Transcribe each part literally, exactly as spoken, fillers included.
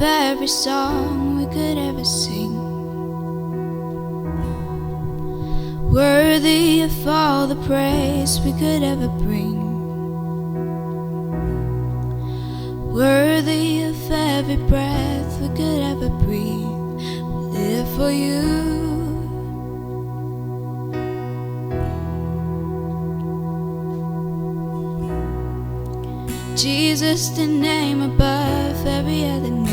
every song we could ever sing, worthy of all the praise we could ever bring, worthy of every breath we could ever breathe. We live for you. Jesus, the name above every other name.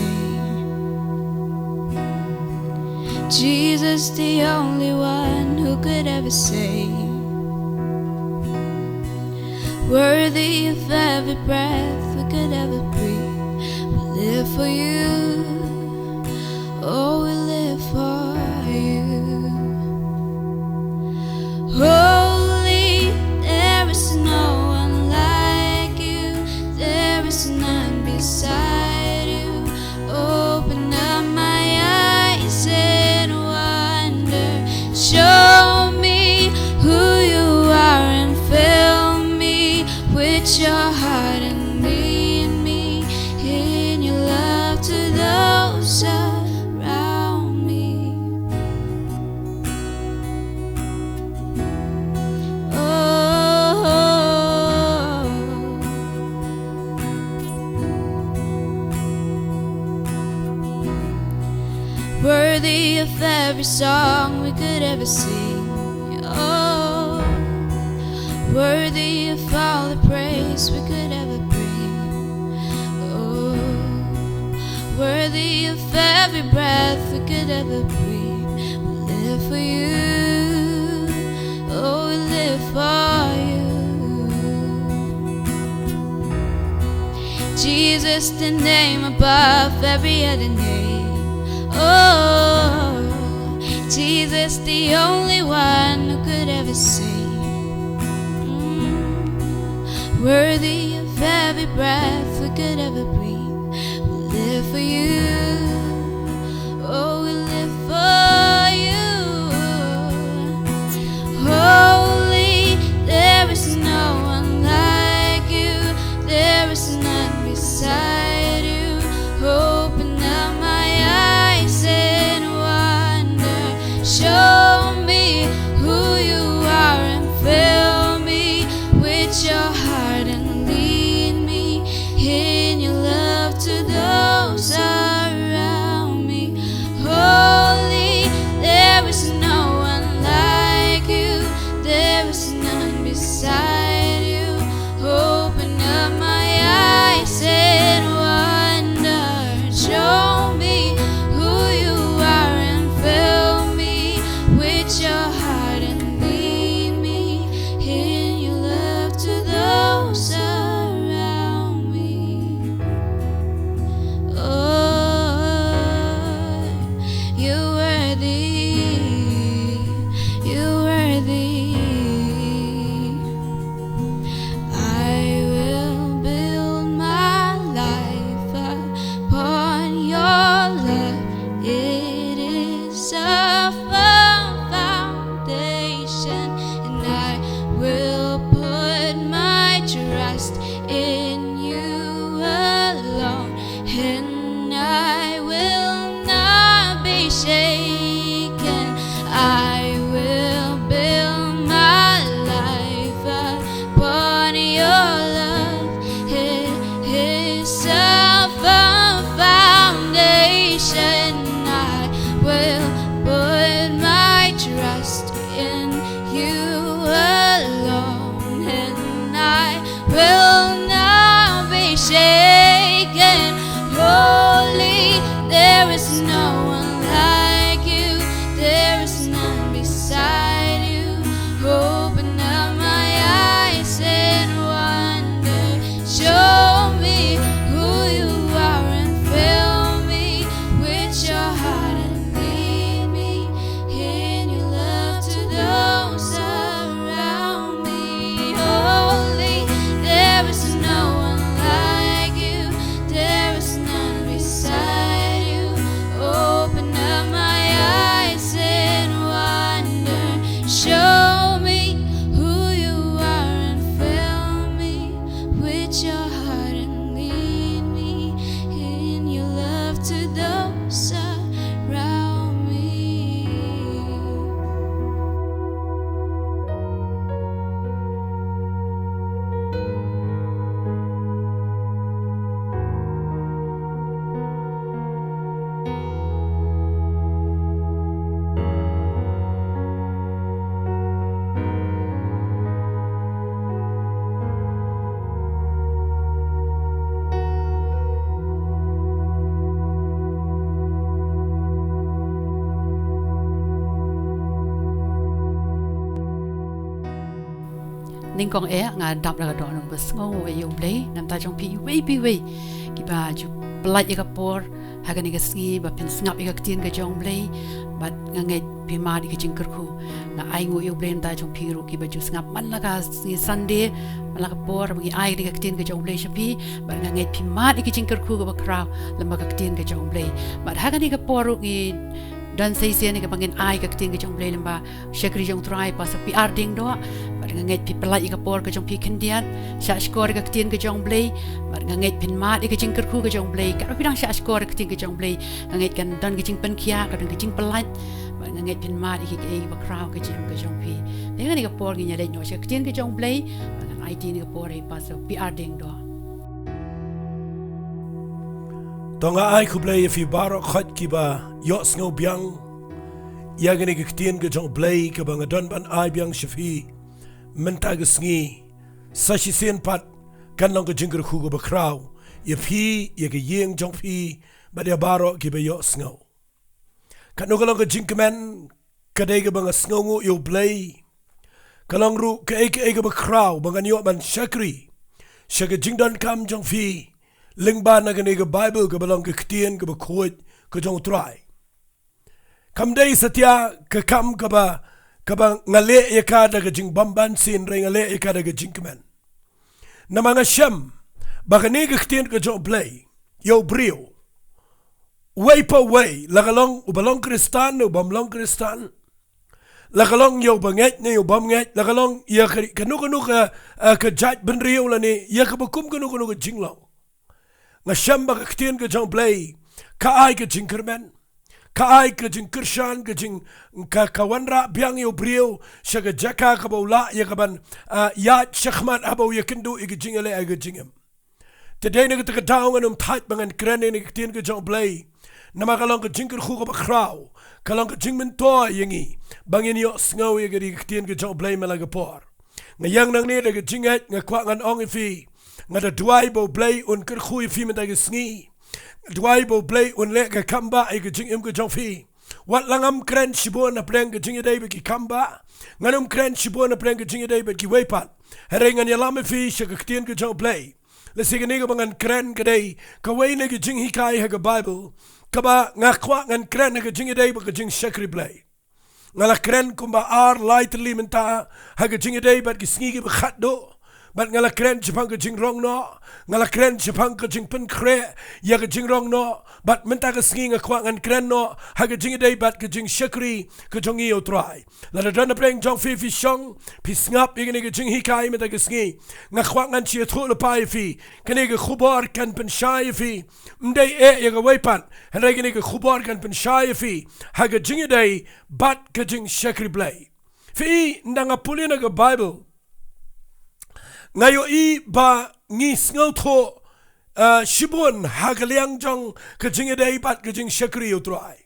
Jesus, the only one who could ever save. Worthy of every breath we could ever breathe. We live for you. Oh, we live for you. Holy, there is no one like you. There is none beside you. Open up my eyes in wonder. Show me who you are and fill me with your heart and lead me in your love to those around me. Oh, worthy of every song we could ever sing. Oh, worthy of all the praise we could ever bring. Oh, worthy of every breath we could ever breathe. We live for you. Oh, we live for you. Jesus, the name above every other name. Oh, Jesus, the only one who could ever save. Mm. Worthy of every breath we could ever breathe. We live for you. Oh, we live for you. Holy, there is no one like you. There is none beside you. Open up my eyes in wonder. Show me who you are and fill me with your heart and lead me in your love to those around me. Holy, there is no one like you. There is none beside you. Open up my eyes in wonder. Show me who you are and fill me with your heart and lead me in your love to those around me. Oh, you're worthy, you're worthy. I will build my life upon your love. It is a firm foundation, and I will put my trust in you alone, and I will not be shaken. I will build my life upon your love. It is a firm foundation. I will put my trust in you alone, and I will not Nyngkong eh nga dap la ka doh nong ba sngew ïa U Blei namar jong phi iwei pa iwei kiba ju pynlait ïa ka por ha kane ka sngi ba phin sngap ïa ka ktien ka jong U Blei. Bad nga ngeit phi mad ïa ka jingkyrkhu. Nga ai nguh ïa U Blei namar jong phi ruh kiba ju sngap man la ka sngi Sunday, man la ka por ba ngi ai ïa ka ktien ka jong U Blei sha phi. Bad nga ngeit phi mad ïa ka jingkyrkhu kaba khraw lem bad ka ktien ka jong U Blei. Bad ha kane ka por ruh ngi don sa shisien kaba ngin ai ka ktien ka jong U Blei lem bad shakri jong U Trai, Pastor P R Diengdoh. Bad nga ngeit phi pynlait ïa ka por ka jong phi khyndiat, shah shkor ïa ka ktien ka jong U Blei. Bad nga ngeit phin mad ïa ka jingkyrkhu ka jong U Blei. Katba phi dang shah shkor ïa ka ktien ka jong U Blei, nga ngeit kan don ka jingpynkhiah, ka don ka jingpynlait. Bad nga ngeit phin mad ïa kiei kiei ba khraw ha ka jingim ka jong phi. Te ha kane ka por ngin ïa leit noh sha ka ktien ka jong U Blei. Bad ngan ai ktien ïa ka por ïa Pastor P R Diengdoh. To nga ai khublei ïa phi baroh khoit kiba ïohsngew biang ïa kane ka ktien ka jong U Blei kaba nga don ban ai biang sha phi mynta ka sngi. Sa shisien pat kan long ka jingkyrkhu kaba khraw ïa phi, ïa ka ïing jong phi, bad ïa baroh kiba ïohsngew. Katno ka long ka jingkmen, ka dei kaba nga sngewnguh ïa U Blei. Ka long ruh kaei kaei kaba khraw ba ngan ïoh ban shakri sha ka jingdonkam jong phi lyngba na kane ka Baibl kaba long ka ktien kaba khuid ka jong U Trai. Kam dei satia ka kam kaba, kaba nga leh ïa ka da ka jingbymman sien, hynrei nga leh ïa ka da ka jingkmen. Namar nga shem ba kane ka ktien ka jong U Blei ïa u briew uwei pa uwei, la ka long uba long Khristan ne ubym long Khristan, la ka long ïa uba ngeit ne ïa ubym ngeit, la ka long ïa ka, kano kano ka, eh, ka jaitbynriew lane ïa kaba kum kano kano ka jinglong. Nga shem ba ka ktien ka jong U Blei ka ai ka jingkyrmen, ka ai ka jingkyrshan, ka jing, ka, ka wanrah biang ïa u briew sha ka jaka kaba u lah ïa kaban, ah, ïaid shakhmat haba u ïakynduh ïa ka jingïaleh ha ka jingim. Te dei na kata ka daw ngan ym thait ba ngan kren ïa kane ka ktien ka jong U Blei. Namar ka long ka jingkyrkhu kaba khraw, ka long ka jingmyntoi ïa ngi ba ngin ïohsngew ïa kane ka ktien ka jong U Blei man la ka por. Nga ïeng nangne da ka jingngeit, nga kwah ngan ong ïa phi, nga da duwai ba U Blei un kyrkhu ïa phi mynta ka sngi. Nga duwai ba U Blei un leh ka kam ba ïa ka jingim ka jong phi. Wat la ngam kren shibun hapdeng ka jingïadei bad ki kam ba, ngan ym kren shibun hapdeng ka jingïadei bad kiwei pat. Hynrei ngan ïalam ïa phi sha ka ktien ka jong U Blei. Lehse kane kaba ngan kren ka dei kawei na ki jinghikai ha ka Baibl kaba nga kwah ngan kren ha ka jingïadei bad ka jingshakri Blei. Nga la kren kumba ar lai tylli mynta ha ka jingïadei bad ki sngi kiba khatduh. Bad nga la kren shaphang ka jingrong noh, nga la kren shaphang ka jingpynkhreh ïa ka jingrong noh. Bad mynta ka sngi nga kwah ngan kren noh ha ka jingïadei bad ka jingshakri ka jong ngi ïa U Trai. Lada don hapdeng jong phi phi shong, phi sngap ïa kane ka jinghikai mynta ka sngi, nga kwah ngan shu ïathuh lypa ïa phi. Kane ka khubor kan pynshai ïa phi, ym dei eh ïa kawei pat, hynrei kane ka khubor kan pynshai ïa phi ha ka jingïadei bad ka jingshakri Blei. Phi i, ynda nga pule na ka Baibl, nga ïohi ba ngi sngewthuh, eh, shibun ha ka liang jong ka jingïadei bad ka jingshakri ïa U Trai.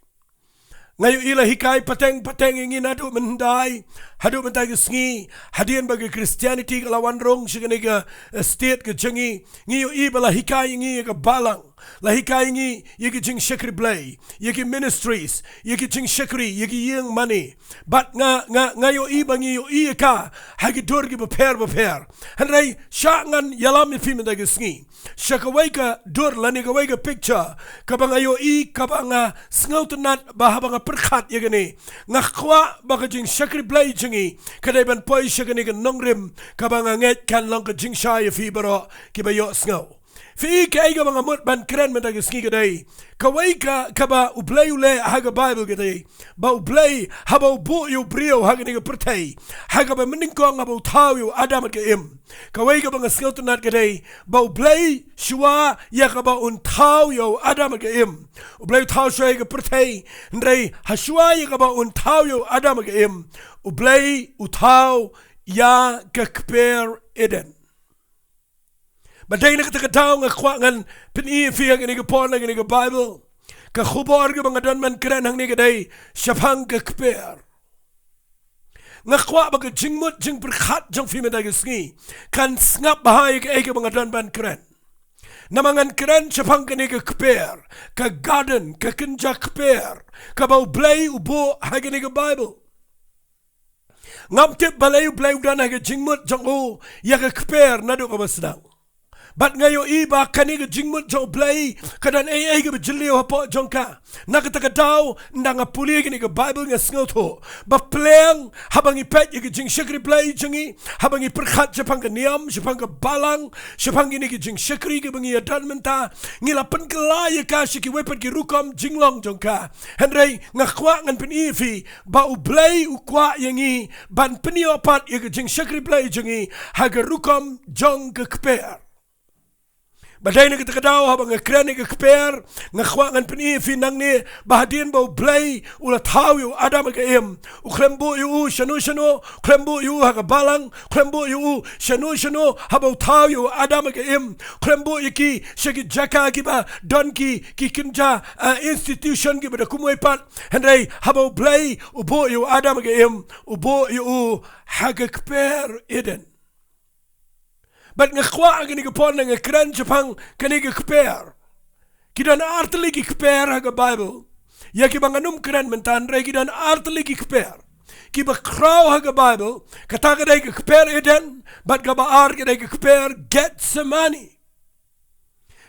Nga ïohi la hikai pateng pateng ïa ngi naduh mynhyndai haduh mynta ka sngi, hadien ba ka Christianity ka la wan rung sha kane ka, eh, state ka jong ngi. Ngi ïohi ba la hikai ïa ngi ïa ka balang, la hikai ïa ngi ïa ki jingshakri Blei, ïa ki ministries, ïa ki jingshakri, ïa ki ïing mane. Bad nga, nga, nga ïohi ba ngi ïohi ïa ka ha ki dur kiba pher bapher. Hynrei shah ngan ïalam ïa phi mynta ka sngi sha kawei ka dur lane kawei ka picture kaba nga ïohi, kaba nga sngewtynnat ba haba nga pyrkhat ïa kane, nga kwah ba ka jingshakri Blei jong ngi ka dei ban poi sha kane ka nongrim kaba nga ngeit kan long ka jingshai ïa phi baroh kiba ïohsngew. Phi i, kaei kaba nga mut ban kren mynta ka sngi ka dei kawei ka, kaba U Blei u leh ha ka Baibl ka dei ba U Blei haba u buh ïa u briew ha kane ka pyrthei, ha kaba mynnyngkong haba u thaw ïa u Adam bad ka Im, kawei kaba nga sngewtynnat ka dei ba U Blei shuwa ïa kaba un thaw ïa u Adam bad ka Im, U Blei u thaw shuwa ïa ka pyrthei. Hynrei ha shuwa ïa kaba un thaw ïa u Adam bad ka Im, U Blei u thaw ïa ka kper Eden. Bad dei na kata ka daw nga kwah ngan pyni ïa phi ha kane ka por na kane ka Baibl, ka khubor kaba nga don ban kren hangne ka dei shaphang ka kper. Nga kwah ba ka jingmut jingpyrkhat jong phi mynta ka sngi kan sngap bha ïa kaei kaba nga don ban kren. Namar ngan kren shaphang kane ka kper, ka garden, ka kynja kper kaba U Blei u buh ha kane ka Baibl. Ngam tip balei U Blei u don ha ka jingmut jong u ïa ka kper naduh kaba sdang. Bad nga ïohi ba kane ka jingmut jong U Blei ka don ei ei kaba jylliew hapoh jong ka. Na kata ka daw, ynda nga pule kane ka Baibl nga sngewthuh ba pleng haba ngi peit ïa ka jingshakri Blei jong ngi, haba ngi pyrkhat shaphang ka niam, shaphang ka balang, shaphang kine ki jingshakri kiba ngi ïa don mynta, ngi la pynkylla ïa ka sha kiwei pat ki rukom jinglong jong ka. Hynrei nga kwah ngan pyni ïa phi ba U Blei u kwah ïa ngi ban pynïoh pat ïa ka jingshakri Blei jong ngi ha ka rukom jong ka kper. Ba dei na kata ka daw haba nga kren ïa ka kper, nga kwah ngan pyni ïa phi nangne ba hadien ba U Blei u la thaw ïa u Adam ha ka im, u khlem buh ïa u shano shano, u khlem buh ïa u ha ka balang, u khlem buh ïa u shano shano. Haba u thaw ïa u Adam ha ka im, u khlem buh ïa ki sha ki jaka kiba don ki, ki kynja, ah, institution kiba da kumwei pat. Hynrei haba U Blei u buh ïa u Adam ha ka im, u buh ïa u ha ka kper Eden. Bad nga kwah ha kane ka por ynda nga kren shaphang kane ka kper. Ki don artylli ki kper ha ka Baibl ïa kiba ngan ym kren mynta, hynrei ki don artylli ki kper kiba khraw ha ka Baibl. Kata ka dei ka kper Eden, bad kaba ar ka dei ka kper Gethsemane.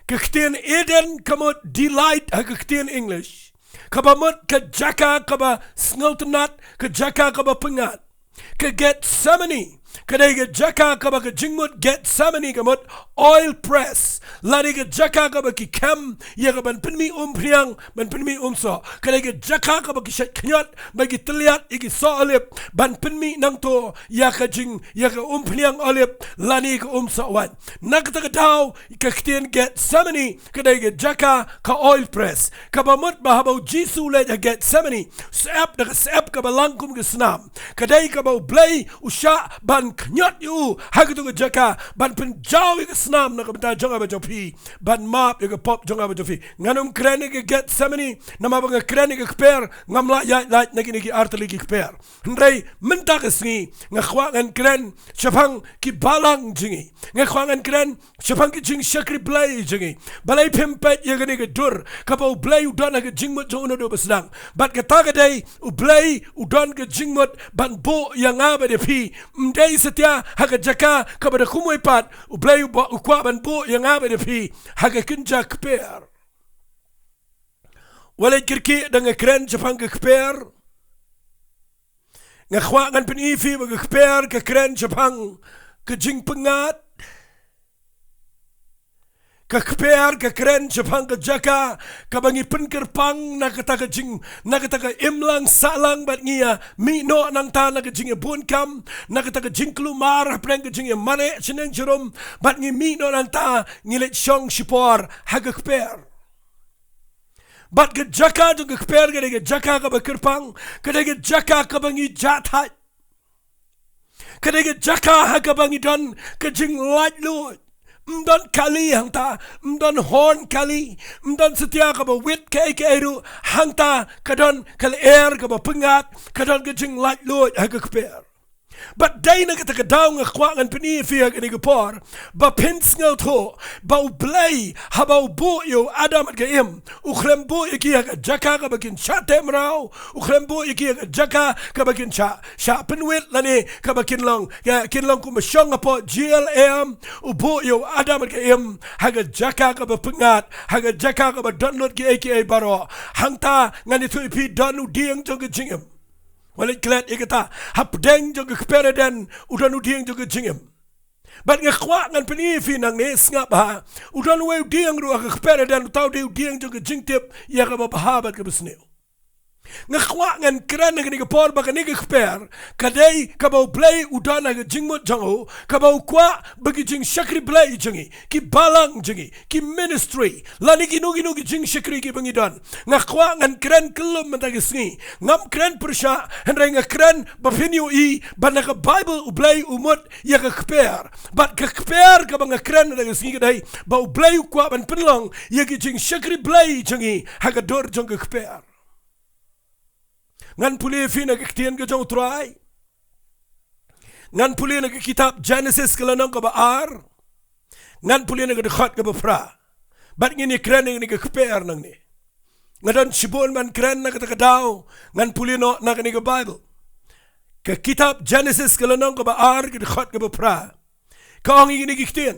Ka ktien Eden ka mut delight ha ka ktien English, kaba mut ka jaka kaba sngewtynnat, ka jaka kaba pyngngad. Ka Gethsemane ka dei ka jaka kaba ka jingmut Gethsemane ka mut oil press, lane ka jaka kaba ki kem ïa ka ban pynmih umphniang, ban pynmih umsoh. Ka dei ka jaka kaba ki shait khñiot bad ki tylliat ïa ki soh olib ban pynmih nangto ïa ka jing, ïa ka umphniang olib lane ka umsoh waiñ. Na kata ka daw ka ktien Gethsemane ka dei ka jaka ka oil press, kaba mut ba haba U Jisu u leit ha Gethsemane, syep da ka syep kaba lang kum ka snam, ka dei kaba U Blei u shah ban khñiot ïa u ha kato ka jaka, ban pynjaw ïa ka snam na ka bynta jong nga bad jong phi, ban map ïa ka pop jong nga bad jong phi. Ngan ym kren ïa ka Gethsemane, namar ba nga kren ïa ka kper, ngam lah ïaid lait na kine ki artylli ki kper. Hynrei mynta ka sngi nga kwah ngan kren shaphang ki balang jong ngi. Nga kwah ngan kren shaphang ki jingshakri Blei jong ngi. Balei phim peit ïa kane ka dur kaba U Blei u don ha ka jingmut jong u naduh ba sdang? Bad kata ka dei, U Blei u don ka jingmut ban buh ïa nga bad ïa phi. Ym dei satia ha ka jaka kaba da kumwei pat. U Blei u ba, u kwah ban buh ïa nga bad ïa phi ha ka kynja kper. Wat leit kyrkieh da nga kren shaphang ka kper. Nga kwah ngan pyni ïa phi ba ka kper ka kren shaphang ka jingpyngngad. Ka kper ka kren shaphang ka jaka kaba ngi pynkyrpang na kata ka jing, na kata ka imlang sahlang, bad ngi ïa mih noh nangta na ka jingïabun kam, na kata ka jingkulmar hapdeng ka jingïamareh shaneng sharum, bad ngi mih noh nangta, ngi leit shong shipor ha ka kper. Bad ka jaka jong ka kper ka dei ka jaka kaba kyrpang, ka dei ka jaka kaba ngi jah thait. Ka dei ka jaka ha kaba ngi don ka jinglaitluid. Ym don kali hangta, ym don horn kali, ym don satia kaba wit kaei kaei ruh hangta, ka don ka lyer kaba pyngngad, ka don ka jinglaitluid ha ka kper. Bad dei na kata ka daw nga kwah ngan pyni ïa phi ha kane ka por ba phin sngewthuh ba U Blei haba u buh ïa u Adam bad ka Im, u khlem buh ïa ki ha ka jaka kaba kin shah teh mraw, u khlem buh ïa ki ha ka jaka kaba kin shah, shah pynwit lane kaba kin long, ïa, kin long kumba shong hapoh jail em. U buh ïa u Adam bad ka Im ha ka jaka kaba pyngngad, ha ka jaka kaba don lut kiei kiei baroh. Hangta ngan ïathuh ïa phi, don u dieng jong ka jingim. Wat leit klet ïa kata, hapdeng jong ka kper Eden u don u dieng jong ka jingim. Bad nga kwah ngan pyni ïa phi nangne, sngap bha. U don uwei u dieng ruh ha ka kper Eden, uta u dei u dieng jong ka jingtip ïa kaba bha bad kaba sniew. Nga kwah ngan kren ha kane ka por ba kane ka kper ka dei kaba U Blei u don ha ka jingmut jong u, kaba u kwah ba ki jingshakri Blei jong ngi, ki balang jong ngi, ki ministry, lane kino kino ki jingshakri kiba ngi don. Nga kwah ngan kren kyllum mynta ka sngi. Ngam kren pyrshah, hynrei nga kren ba phin ïohi ba na ka Baibl U Blei u mut ïa ka kper. Bad ka kper kaba nga kren mynta ka sngi ka dei ba U Blei u kwah ban pynlong ïa ki jingshakri Blei jong ngi ha ka dur jong ka kper. Ngan pule ïa phi na ka ktien ka jong U Trai. Ngan pule na ka kitab Genesis ka lynnong kaba ar. Ngan pule na ka dkhot kaba phra. Bad ngin ïa kren ïa kane ka kper nangne. Nga don shibun ban kren na kata ka daw. Ngan pule noh na kane ka Baibl. Ka kitab Genesis ka lynnong kaba ar ka dkhot kaba phra, ka ong ïa kine ki ktien: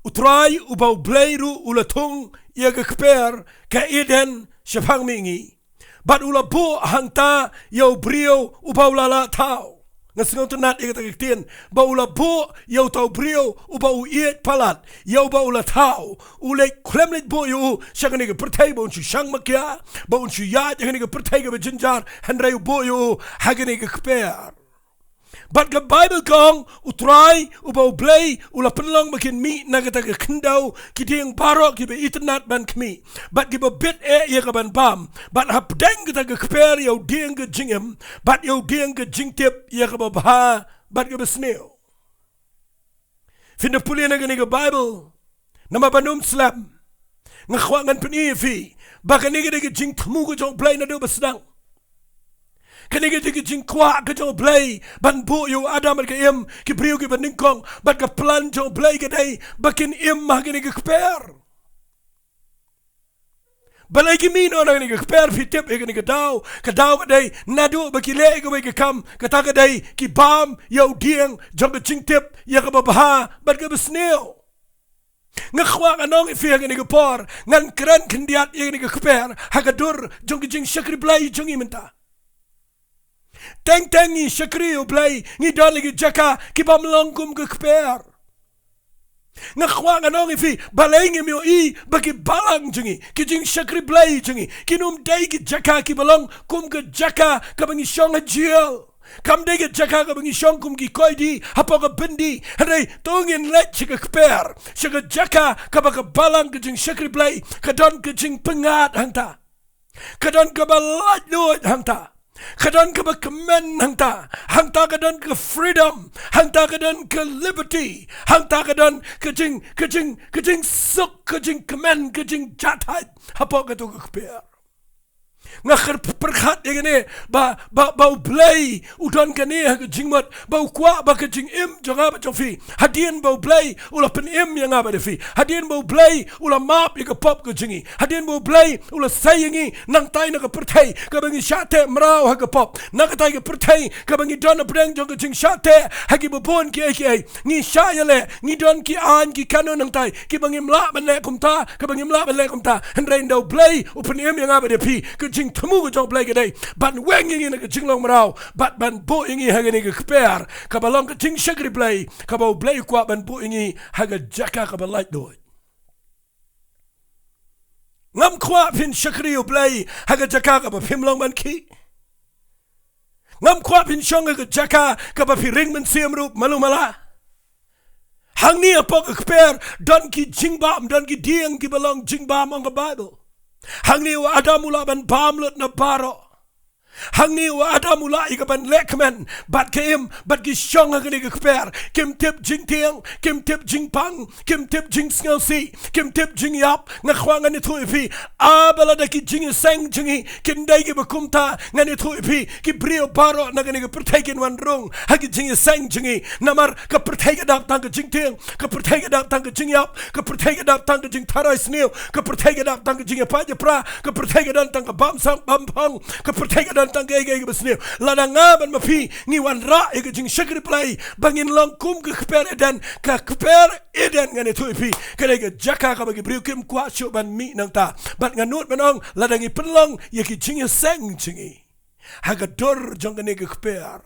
U Trai uba U Blei ruh u la thung ïa ka kper ka Eden shaphang mihngi, bad u la buh hangta ïa u briew uba u la lah thaw. Nga sngewtynnat ïa kata ka ktien, ba u la buh ïa uta u briew uba u ïeit palat, ïa uba u la thaw. U leit khlem leit buh ïa u sha kane ka pyrthei ba un shu shang makia, ba un shu ïaid ha kane ka pyrthei kaba jynjar, hynrei u buh ïa u ha kane ka kper. Bad ka Baibl ka ong, U Trai uba U Blei u la pynlong ba kin mih na kata ka khyndew ki dieng baroh kiba itynnat ban khmih, bad kiba bit eh ïa ka ban bam, bad hapdeng kata ka kper ïa u dieng ka jingim, bad ïa u dieng ka jingtip ïa kaba bha bad kaba sniew. Phin da pule na kane ka Baibl, namar ban ym slem, nga kwah ngan pyni ïa phi ba kane ka dei ka jingthmu ka jong U Blei naduh ba sdang. Kane ka dei ka jingkwah ka jong U Blei ban buh ïa u Adam bad ka Im, ki briew kiba nyngkong, bad ka plan jong U Blei ka dei ba kin im ha kane ka kper. Balei ki mih noh na kane ka kper? Phi tip ïa kane ka daw? Ka daw ka dei naduh ba ki leh ïa kawei ka kam, kata ka dei ki bam ïa u dieng jong ka jingtip ïa kaba bha bad kaba sniew. Nga kwah ngan ong ïa phi ha kane ka por, ngan kren khyndiat ïa kane ka kper ha ka dur jong ka jingshakri Blei jong ngi mynta. Teng teng ngi shakri ïa U Blei, ngi don la ki jaka ki bym long kum ka kper. Nga kwah ngan ong ïa phi, balei ngim ïohi ba ki balang jong ngi, ki jingshakri Blei jong ngi, kin ym dei ki jaka kiba long kum ka jaka kaba ngi shong ha jail. Kam dei ka jaka kaba ngi shong kum ki koidi hapoh ka byndi. Hynrei to ngin leit sha ka kper, sha ka jaka kaba ka balang ka jingshakri Blei ka don ka jingpyngngad hangta. Ka don kaba laitluid hangta. Ka don kaba kmen hangta. Hangta ka don ka freedom. Hangta ka don ka liberty. Hangta ka don ka jing, ka jing, ka jingsuk, ka jingkmen, ka jingjahthait hapoh kato ka kper. Nga kyrpad ïa kane ba, ba, ba U Blei u don kane ha ka jingmut, ba u kwah ba ka jingim jong nga bad jong phi, hadien ba U Blei u la pynim ïa nga bad ïa phi, hadien ba U Blei u la map ïa ka pop ka jong ngi, hadien ba U Blei u la sei ïa ngi nangtai na ka pyrthei kaba ngi shah teh mraw ha ka pop, na katai ka pyrthei kaba ngi don hapdeng jong ka jingshah teh ha kiba bun kiei kiei. Ngi shah ïaleh, ngi don ki aiñ ki kanun nangtai kiba ngim lah ban leh kumta, kaba ngim lah ban leh kumta. Hynrei ynda U Blei u pynim ïa nga bad ïa phi, ka jingthmu ka jong U Blei ka dei ban weng ïa ngi na ka jinglong mraw bad ban buh ïa ngi ha kane ka kper kaba long ka jingshakri Blei, kaba U Blei u kwah ban buh ïa ngi ha ka jaka kaba laitluid. Ngam kwah phin shakri U Blei ha ka jaka kaba phim long ban khih. Ngam kwah phin shong ha ka jaka kaba phi ring mynsiem ruh malu mala. Hangne hapoh ka kper don ki jingbam, don ki dieng kiba long jingbam, ong ka Baibl. Hangne u Adam u lah ban bam lut na baroh. Hangne u Adam u lah ïa ka ban leh kmen bad ka Im, bad ki shong ha kane ka kper. Kim tip jingtieng, kim tip jingpang, kim tip jingsngewsih, kim tip jingïap. Nga kwah ngan ïathuh ïa phi, haba lada ki jingïaseng jong ngi kin dei kiba kumta, ngan ïathuh ïa phi, ki briew baroh na kane ka pyrthei kin wan rung ha ki jingïaseng jong ngi. Namar ka pyrthei ka dap tang ka jingtieng, ka pyrthei ka dap tang ka jingïap, ka pyrthei ka dap tang ka jingtharai sniew, ka pyrthei ka dap tang ka jingïapait ïapra, ka pyrthei ka don tang ka bam sang bam phong, ka pyrthei ka don tang kaei kaei kaba sniew. Lada nga bad ma phi ngi wanrah ïa ka jingshakri Blei ba ngin long kum ka kper Eden, ka kper Eden, ngan ïathuh ïa phi, ka dei ka jaka kaba ki briew kim kwah shuh ban mih nangta. Bad nga nud ban ong, lada ngi pynlong ïa ki jingïaseng jong ngi ha ka dur jong kane ka kper,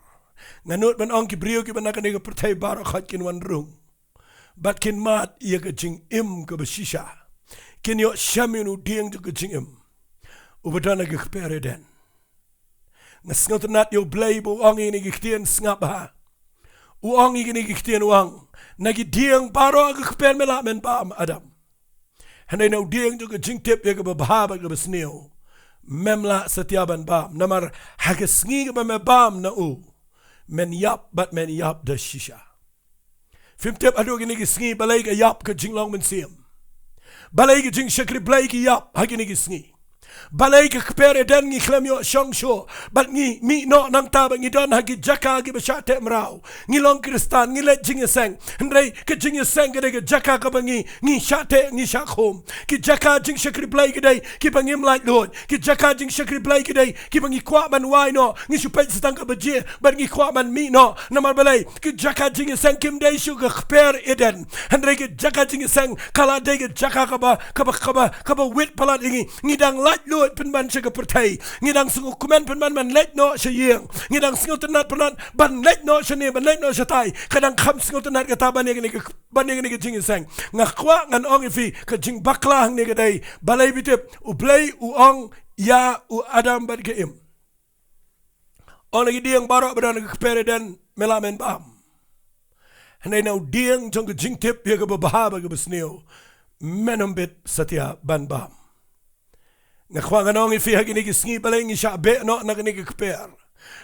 nga nud ban ong ki briew kiba na kane ka pyrthei baroh khoit kin wan rung bad kin mad ïa ka jingim kaba shisha. Kin ïoh shem ïa u dieng jong ka jingim uba don ha ka kper Eden. Nga sngewtynnat ïa U Blei ba u ong ïa kine ki ktien, sngap bha. U ong ïa kine ki ktien, u ong, na ki dieng baroh ha ka kper me lah men bam, Adam. Hynrei na u dieng jong ka jingtip ïa kaba bha bad kaba sniew mem lah satia ban bam, namar ha ka sngi kaba me bam na u, men ïap bad men ïap da shisha. Phim tip haduh kine ki sngi balei ka ïap ka jinglong mynsiem, balei ka jingshakri Blei ki ïap ha kine ki sngi. Balei ka kper Eden ngi khlem ïoh shong shuh, bad ngi mih noh nangta bad ngi don ha ki jaka kiba shah teh mraw. Ngi long Khristan, ngi leit jingïaseng. Hynrei ka jingïaseng ka dei ka jaka kaba ngi, ngi shah teh, ngi shah khum. Ki jaka jingshakri Blei ki dei kiba ngim laitluid. Ki jaka jingshakri Blei ki dei kiba ngi kwah ban wai noh, ngi shu peit sa tang kaba jia, bad ngi kwah ban mih noh. Namar balei? Ki jaka jingïaseng kim dei shuh ka kper Eden. Hynrei ki jaka jingïaseng ka la dei ka jaka kaba, kaba, kaba, kaba wit palat ïa ngi. Ngi dang laitluid pynban sha ka pyrthei. Ngi dang sngewkmen pynban ban leit noh sha ïing. Ngi dang sngewtynnat pynban ban leit noh shane, ban leit noh shatai. Ka dang kham sngewtynnat kata ban ïa kane ka, ban ïa kane ka jingïaseng. Nga kwah ngan ong ïa phi, ka jingbakla hangne ka dei, balei phi tip? U Blei u ong ïa u Adam bad ka Im, ong na ki dieng baroh ba don ha ka kper Eden, me lah men bam. Hynrei na u dieng jong ka jingtip ïa kaba bha bad kaba sniew, men ym bit satia ban bam. Nga kwah ngan ong ïa phi ha kine ki sngi, balei ngi shah beh noh na kane ka kper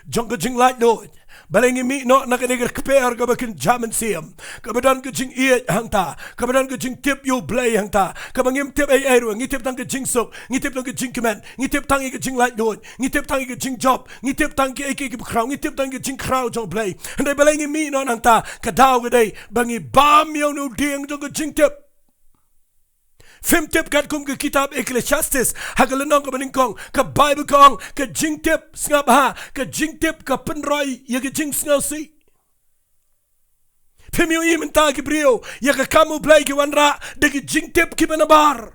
jong ka jinglaitluid? Balei ngi mih noh na kane ka kper kaba kynja mynsiem, kaba don ka jingïeit hangta, kaba don ka jingtip ïa u Blei hangta, kaba ngim tip ei ei ruh, ngi tip tang ka jingsuk, ngi tip tang ka jingkmen, ngi tip tang ïa ka jinglaitluid, ngi tip tang ïa ka jingjop, ngi tip tang kiei kiei kiba khraw, ngi tip tang ïa ka jingkhraw jong u Blei. Hynrei balei ngi mih noh nangta? Ka daw ka dei ba ngi bam ïa une u dieng jong ka jingtip. Phim tip katkum ka kitab Ecclesiastes, ha ka lynnong kaba nyngkong, ka Baibl ka ong, ka jingtip, sngap bha, ka jingtip ka pynroi ïa ka jingsngewsih. Phim ïohi mynta ki briew, ïa ka kam u Blei ki wanrah da ki jingtip kiba nabar.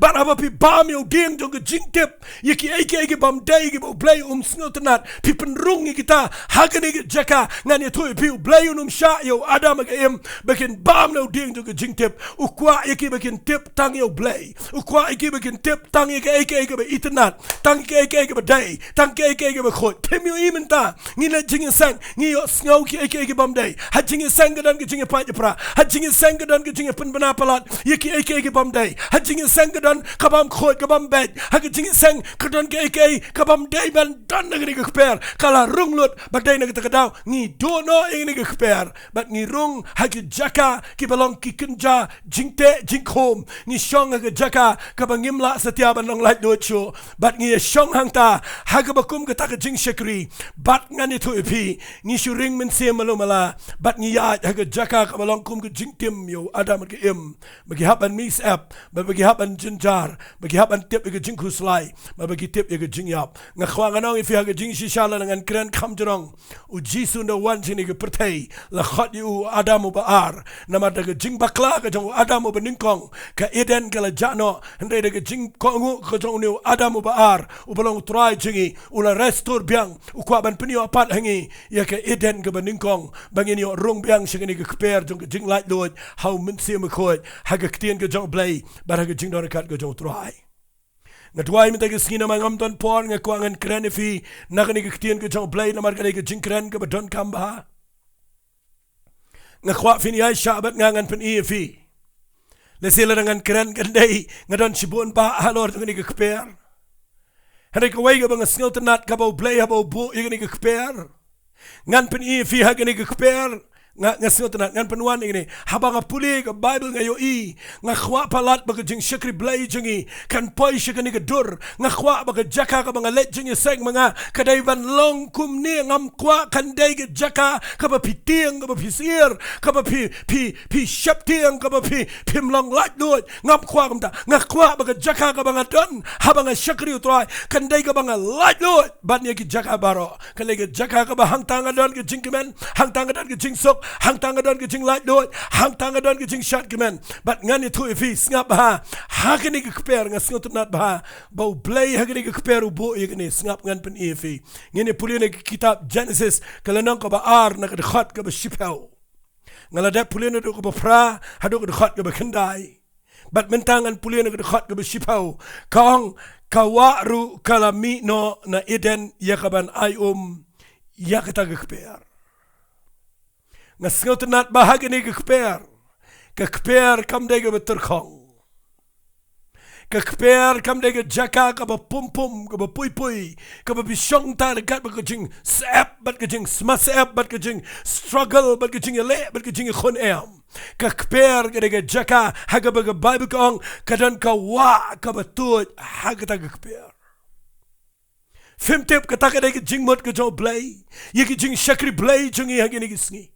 Bad haba phi bam ïa u dieng jong ka jingtip, ïa kiei kiei kibym dei kiba u Blei um sngewtynnat, phi pynrung ïa kita ha kane ka jaka. Ngan ïathuh ïa phi, u Blei un ym shah ïa u Adam bad ka Im ba kin bam na u dieng jong ka jingtip. U kwah ïa ki ba kin tip tang ïa u Blei. U kwah ïa ki ba kin tip tang ïa kiei kiei kiba itynnat, tang ïa kiei kiei kiba dei, tang ïa kiei kiei kiba khuid. Phim ïohi mynta, ngi leit jingïaseng, ngi ïohsngew kiei kiei kibym dei. Ha jingïaseng ka don ka jingïapait ïapra. Ha jingïaseng ka don ka jingïapynbna palat ïa kiei kiei kibym dei. Ha jingïaseng ka don kabym khuid, kabym beit. Ha ka jingïaseng ka don kiei kiei kabym dei ban don na kane ka kper. Ka la rung lut ba dei na kata ka daw ngi duh noh ïa kane ka kper. Bad ngi rung ha ki jaka kiba long ki kynja jingteh jingkhum. Ngi shong ha ka jaka kaba ngim lah satia ban long laitluid shuh. Bad ngi ïa shong hangta ha kaba kum kata ka jingshakri. Bad ngan ïathuh ïa phi, ngi shu ring mynsiem malu mala. Bad ngi ïaid ha ka jaka kaba long kum ka jingtim ïa u Adam bad ka Im. Ba ki hap ban mih syep, ba, ba ki hap ban jynjar, ba ki hap ban tip ïa ka jingkhuslai, ba, ba ki tip ïa ka jingïap. Nga kwah ngan ong ïa phi ha ka jingshisha, lada ngan kren kham jrong, u Jisu ynda u wan sha kane ka pyrthei, la khot ïa u Adam uba ar. Namar da ka jingbakla ka jong u Adam uba nyngkong, ka Eden ka la jah noh. Hynrei da ka jingkohnguh ka jong une u Adam uba ar, uba long u Trai jong ngi, u la restore biang, u kwah ban pynïoh pat ha ngi ïa ka Eden kaba nyngkong, ba ngin ïoh rung biang sha kane ka kper jong ka jinglaitluid ha u Mynsiem Bakhuid, ha ka ktien ka jong u Blei, bad ha ka jingdon ryngkat ka jong u Trai. Nga duwai mynta ka sngi, namar ngam don por, nga kwah ngan kren ïa phi na kane ka ktien ka jong u Blei, namar ka dei ka jingkren kaba donkam bha. Nga kwah phin ïaishah bad nga, ngan pyni ïa phi. Lehse lada ngan kren kan dei nga don shibun bah halor jong kane ka kper. Hynrei kawei kaba nga sngewtynnat, kaba u Blei haba u buh ïa kane ka kper, ngan pyni ïa phi ha kane ka kper. Nga, nga sngewtynnat, ngan pynwan ïa kane. Haba nga pule ïa ka Baibl nga ïohi, nga kwah palat ba ka jingshakri Blei jong ngi kan poi sha kane ka dur. Nga kwah ba ka jaka kaba nga leit jingïaseng ma nga ka dei ban long kumne. Ngam kwah kan dei ka jaka kaba phi tieng, kaba phi syier, kaba phi, phi, phi sheptieng, kaba phi, phim long laitluid. Ngam kwah kumta. Nga kwah ba ka jaka kaba nga don haba nga shakri u Trai kan dei kaba nga laitluid ban ïa ki jaka baroh. Ka dei ka jaka kaba hangta nga don ka jingkmen, hangta nga don ka jingsuk, hangta nga don ka jinglaitluid, hangta nga don ka jingshad kmen. Bad ngan ïathuh ïa phi, sngap bha, ha kane ka kper nga sngewtynnat bha ba u Blei ha kane ka kper u buh ïa kane. Sngap, ngan pyni ïa phi. Ngin ïa pule na ka kitab Jenesis, ka lynnong kaba ar, na ka dkhot kaba shiphew. Nga la dep pule naduh kaba phra haduh ka dkhot kaba khyndai. Bad mynta ngan pule na ka dkhot kaba shiphew. Ka ong, ka wah ruh ka la mih noh na Eden ïa kaban ai um ïa kata ka kper. Nga sngewtynnat ba ha kane ka kper, ka kper kam dei kaba tyrkhong. Ka kper kam dei ka jaka kaba pum pum, kaba pui pui, kaba phi shong tang ryngkat bad ka jingsep, bad ka jingsmasep, bad ka jingstruggle, bad ka jingïaleh, bad ka jingïakhun, em. Ka kper ka dei ka jaka ha kaba ka Baibl ka ong ka don ka wah kaba tuid ha kata ka kper. Phim tip kata ka dei ka jingmut ka jong U Blei ïa ki jingshakri Blei jong ngi ha kine ki sngi.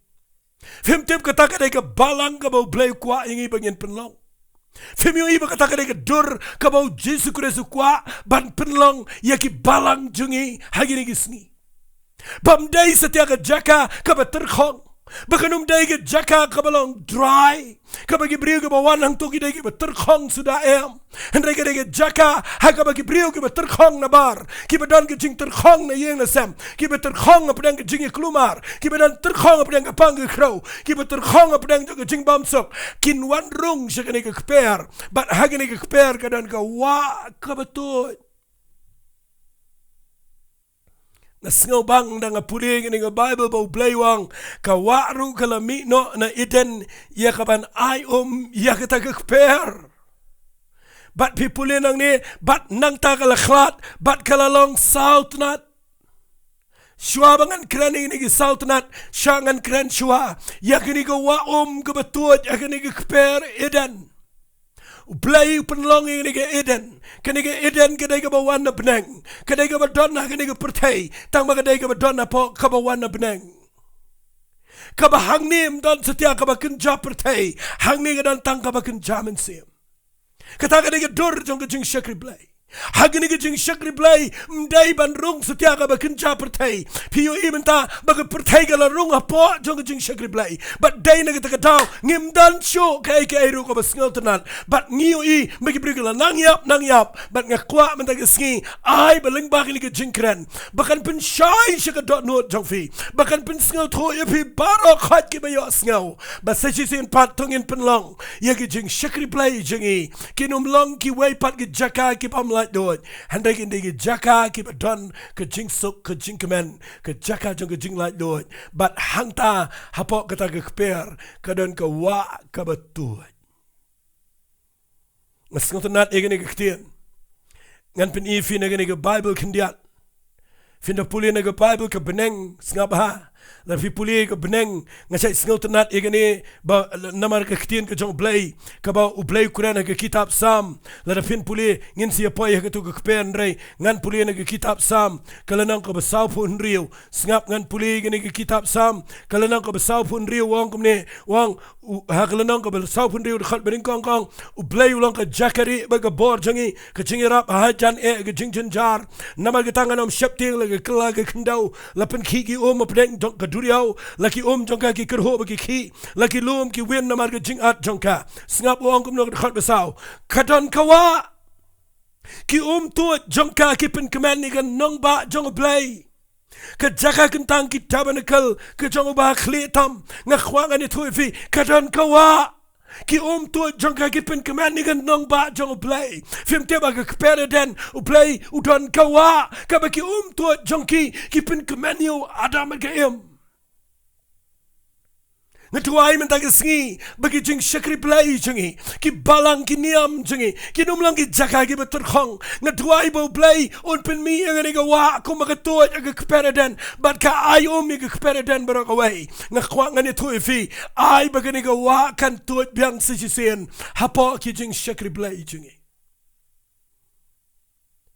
Phim tip kata ka dei ka balang kaba U Blei u kwah ïa ngi ba ngin pynlong. Phim ïohi ba kata ka dei ka dur kaba U Jisu Khrist u kwah ban pynlong ïa ki balang jong ngi ha kine ki sngi. Bym dei satia ka jaka kaba tyrkhong, ba kan ym dei ka jaka kaba long dry, kaba ki briew kiba wan hangto ki dei kiba tyrkhong suda, em. Hynrei ka dei ka jaka ha kaba ki briew kiba tyrkhong nabar, kiba don ka jingtyrkhong na ïing na sem, kiba tyrkhong hapdeng ka jingïaklumar, kiba don tyrkhong hapdeng ka pang ka khrew, kiba tyrkhong hapdeng jong ka jingbymsuk, kin wan rung sha kane ka kper. Bad ha kane ka kper ka don ka wah kaba tuid. Nga sngewbang da nga pule kane ka Baibl ba U Blei u ong ka wah ruh ka la mih noh na Eden ïa kaban ai um ïa kata ka kper. Bad phi pule nangne, bad nangta ka la khlad bad ka la long saw tnat. Shuwa ba ngan kren ïa kine ki saw tnat, sha ngan kren shuwa ïa kane ka wah um kaba tuid ha kane ka kper Eden. U Blei u pynlong ïa kane ka Eden. Kane ka Eden ka dei kaba wan na bneng, ka dei kaba don ha kane ka pyrthei, tang ba ka dei kaba don hapoh kaba wan na bneng. Kaba hangne ym don satia kaba kynja pyrthei, hangne ka don tang kaba kynja mynsiem. Kata ka dei ka dur jong ka jingshakri Blei. Ha kane ka jingshakri Blei ym dei ban rung satia kaba kynja pyrthei. Phi ïohi mynta ba ka pyrthei ka la rung hapoh jong ka jingshakri Blei. Bad dei na kata ka daw ngim don shuh kaei kaei ruh kaba sngewtynnat. Bad ngi ïohi ba ki briew ki la nang ïap nang ïap. Bad nga kwah mynta ka sngi, ai ba lyngba kane ka jingkren, ba kan pynshai sha ka dohnud jong phi, ba kan pynsngewthuh ïa phi baroh khoit kiba ïohsngew, ba sa shisien pat to ngin pynlong ïa ki jingshakri Blei jong ngi kin ym long kiwei pat ki jaka ki bym laitluid, hynrei kin dei ki jaka kiba don ka jingsuk ka jingkmen, ka jaka jong ka jinglaitluid. Bad hangta hapoh kata ka kper ka don ka wah kaba tuid. Nga sngewtynnat ïa kane ka ktien. Ngan pyni ïa phi na kane ka Baibl khyndiat. Phin da pule na ka Baibl ka bneng, sngap bha. Lada phi pule ka bneng, nga shait sngewtynnat ïa kane ba namar ka ktien ka jong U Blei, kaba U Blei u kren ha ka kitab Salm. Lada phin pule, ngin sa ïa poi ha kato ka kper, hynrei ngan pule na ka kitab Salm, ka lynnong kaba sawphew hynriew. Sngap, ngan pule ïa kane ka kitab Salm, ka lynnong kaba sawphew hynriew, u ong kumne, u ong, u, ha ka lynnong kaba sawphew hynriew, dkhot ba nyngkong ka ong, U Blei u long ka jaka rieh bad ka bor jong ngi, ka jingïarap ha hajan eh ka jingjynjar. Namar kata ngan ym sheptieng, la ka kylla ka khyndew, la pynkhih ki um hapdeng jong ka duriaw, la ki um jong ka ki kyrhuh bad ki khih, la ki lum ki win namar ka jingat jong ka. Sngap, u ong kumno, dkhot ba saw, ka don ka wah. Ki um tuid jong ka ki pynkmen ïa ka nongbah jong U Blei. Ka jaka kyntang ki tabernacle ka jong u bakhlieh tam. Nga kwah ngan ïathuh ïa phi, ka don ka wah. Ki um tuid jong ka ki pynkmen ïa ka nongbah jong U Blei. Phim tip ba ha ka kper Eden, U Blei u don ka wah, kaba ki um tuid jong ki ki pynkmen ïa u Adam bad ka Im. Nga duwai mynta ka sngi ba ki jingshakri Blei jong ngi, ki balang ki niam jong ngi, kin ym long ki jaka kiba tyrkhong. Nga duwai ba U Blei un pynmih ïa kane ka wah kumba ka tuid ha ka kper Eden, bad ka ai um ïa ka kper Eden baroh kawei. Nga kwah ngan ïathuh ïa phi, ai ba kane ka wah kan tuid biang sa shisien hapoh ki jingshakri Blei jong ngi.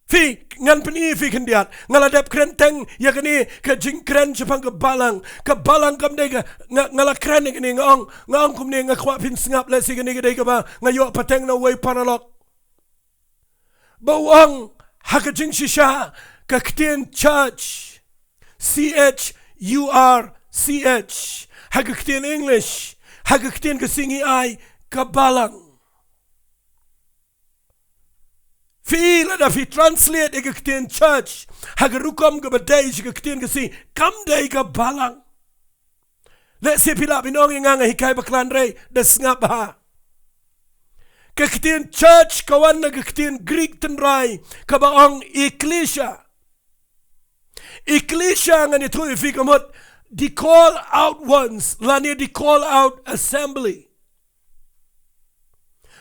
Phi, ngan pyni ïa phi khyndiat. Nga la dep kren teng ïa kane ka jingkren shaphang ka balang. Ka balang kam dei ka, nga, nga la kren ïa kane, nga ong, nga ong kumne, nga kwah phin sngap lehse kane ka dei kaba nga ïoh pateng na uwei u paralok. Ba u ong ha ka jingshisha, ka ktien church, C H U R C H, ha ka ktien English, ha ka ktien Khasi ngi ai ka balang. Phi, lada phi translate ïa ka ktien church ha ka rukom kaba dei sha ka ktien Khasi, kam dei ka balang. Lehse phi lah ban ong ïa nga, nga hikai bakla, hynrei da sngap bha. Ka ktien church ka wan na ka ktien Greek tynrai kaba ong ekklesia. Ekklesia, ngan ïathuh ïa phi, ka mut the call out ones lane the call out assembly.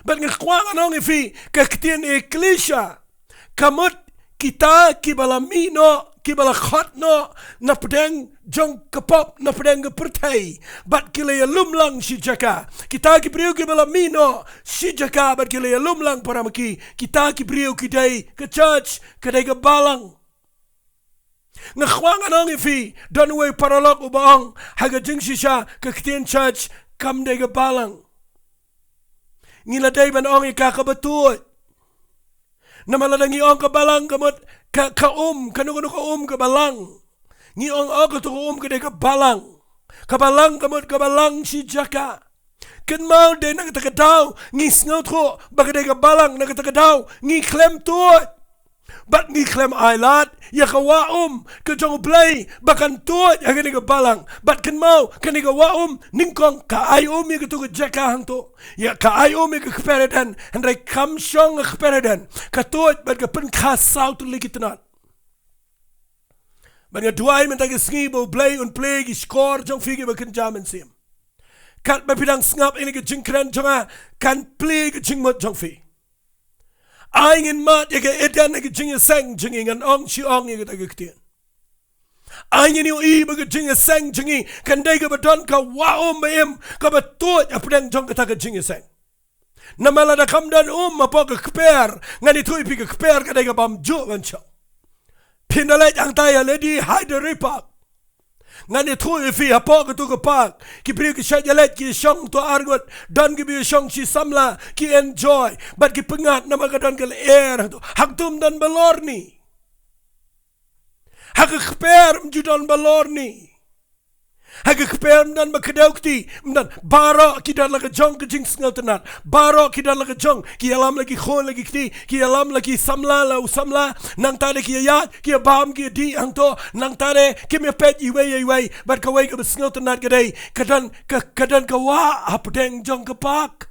Bad nga kwah ngan ong ïa phi, ka ktien ekklesia ka mut kita kiba la mih noh, kiba la khot noh na pdeng jong ka pop, na pdeng ka pyrthei, bad ki la ïalum lang shi jaka. Kita ki briew kiba la mih noh shi jaka bad ki la ïalum lang para ma ki, kita ki briew ki dei ka church, ka dei ka balang. Nga kwah ngan ong ïa phi, don uwei u paralok uba ong ha ka jingshisha, ka ktien church kam dei ka balang. Ngi la dei ban ong ïa ka kaba tuid. Namar lada ngi ong ka balang ka mut ka, ka um, kano kano ka um kaba lang. Ngi ong, oh, kato ka um ka dei ka balang. Ka balang ka mut kaba lang shi jaka. Kynmaw, dei na kata ka daw ngi sngewthuh ba ka dei ka balang, na kata ka daw ngi khlem tuid. Bad ngi khlem ailad ïa ka wah um ka jong U Blei ba kan tuid ha kane ka balang. Bad kynmaw, kane ka wah um nyngkong ka ai um ïa kato ka jaka hangto, ïa ka ai um ïa ka kper Eden. Hynrei kam shong ha ka kper Eden, ka tuid bad ka pynkha saw tylli ki tnat. Bad nga duwai mynta ka sngi ba U Blei un plie ki shkor jong phi kiba kynja mynsiem. Katba phi dang sngap ïa kane ka jingkren jong nga, kan plie ka jingmut jong phi. Ai ngin mad ïa ka Eden ha ka jingïaseng jong ngi, ngan ong shi ong ïa kata ka ktien. Ai ngin ïohi ba ka jingïaseng jong ngi kan dei kaba don ka wah um ba im, kaba tuid hapdeng jong kata ka jingïaseng. Namar lada kam don um hapoh ka kper, ngan ïathuh ïa phi, ka kper ka dei ka bymjuh ban shong. Phin da leit hangta ïa Lady Hyderabad. Ngan ïathuh ïa phi, hapoh kato ka park, ki briew ki shait ïaleit, ki shong to arngut. Don ki briew shong shi samla, ki enjoy. Bad ki pyngngad namar ka don ka lyer hangto. Hangto ym don balorni. Ha ka kper ym ju don balorni. Ha ka kper ym don ba kdew kti, ym don. Baroh ki don la ka jong ka jingsngewtynnat. Baroh ki don la ka jong, ki ïalam la ki khun la ki kti, ki ïalam la ki samla la u samla. Nangta de ki ïaid, ki ïabam, ki ïadih hangto. Nangta de kim ïapeit iwei ïa iwei. Bad kawei kaba sngewtynnat ka dei, ka don ka, ka don ka wah hapdeng jong ka park.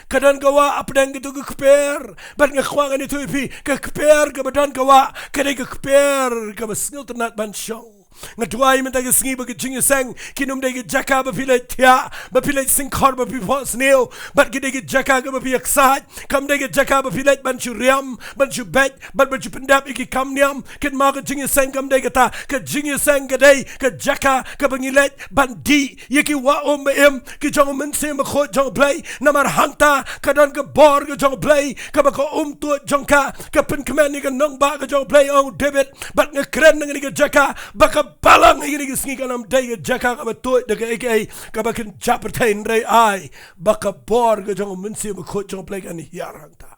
Ka don ka wah hapdeng kato ka kper. Bad nga kwah ngan ïathuh ïa phi, ka kper kaba don ka wah ka dei ka kper kaba sngewtynnat ban shong. Nga duwai mynta ka sngi ba ka jingïaseng kin ym dei ka jaka ba phi leit thiah, ba phi leit sngewkhor, ba phi phohsniew. Bad ka dei ka jaka kaba phi ïaksaid, kam dei ka jaka ba phi leit ban shu riam, ban shu beit, bad ban shu pyndep ïa ki kam niam. Kynmaw, ka jingïaseng kam dei kata. Ka jingïaseng ka dei ka jaka kaba ngi leit ban dih ïa ki wah um ba im ki jong U Mynsiem Bakhuid jong U Blei. Namar hangta ka don ka bor ka jong U Blei, kaba ka um tuid jong ka ka pynkmen ïa ka nongbah ka jong U Blei, ong u David. Bad nga kren na kane ka jaka ba ka balang ha kane ka sngi kan ym dei ka jaka kaba tuid da kaei kaei kaba kynja pyrthei, hynrei ai ba ka bor ka jong U Mynsiem Bakhuid jong U Blei kan hiar hangta.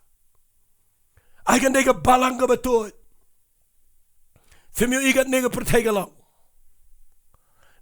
Ai kan dei ka balang kaba tuid. Phim ïohi katne ka pyrthei ka long.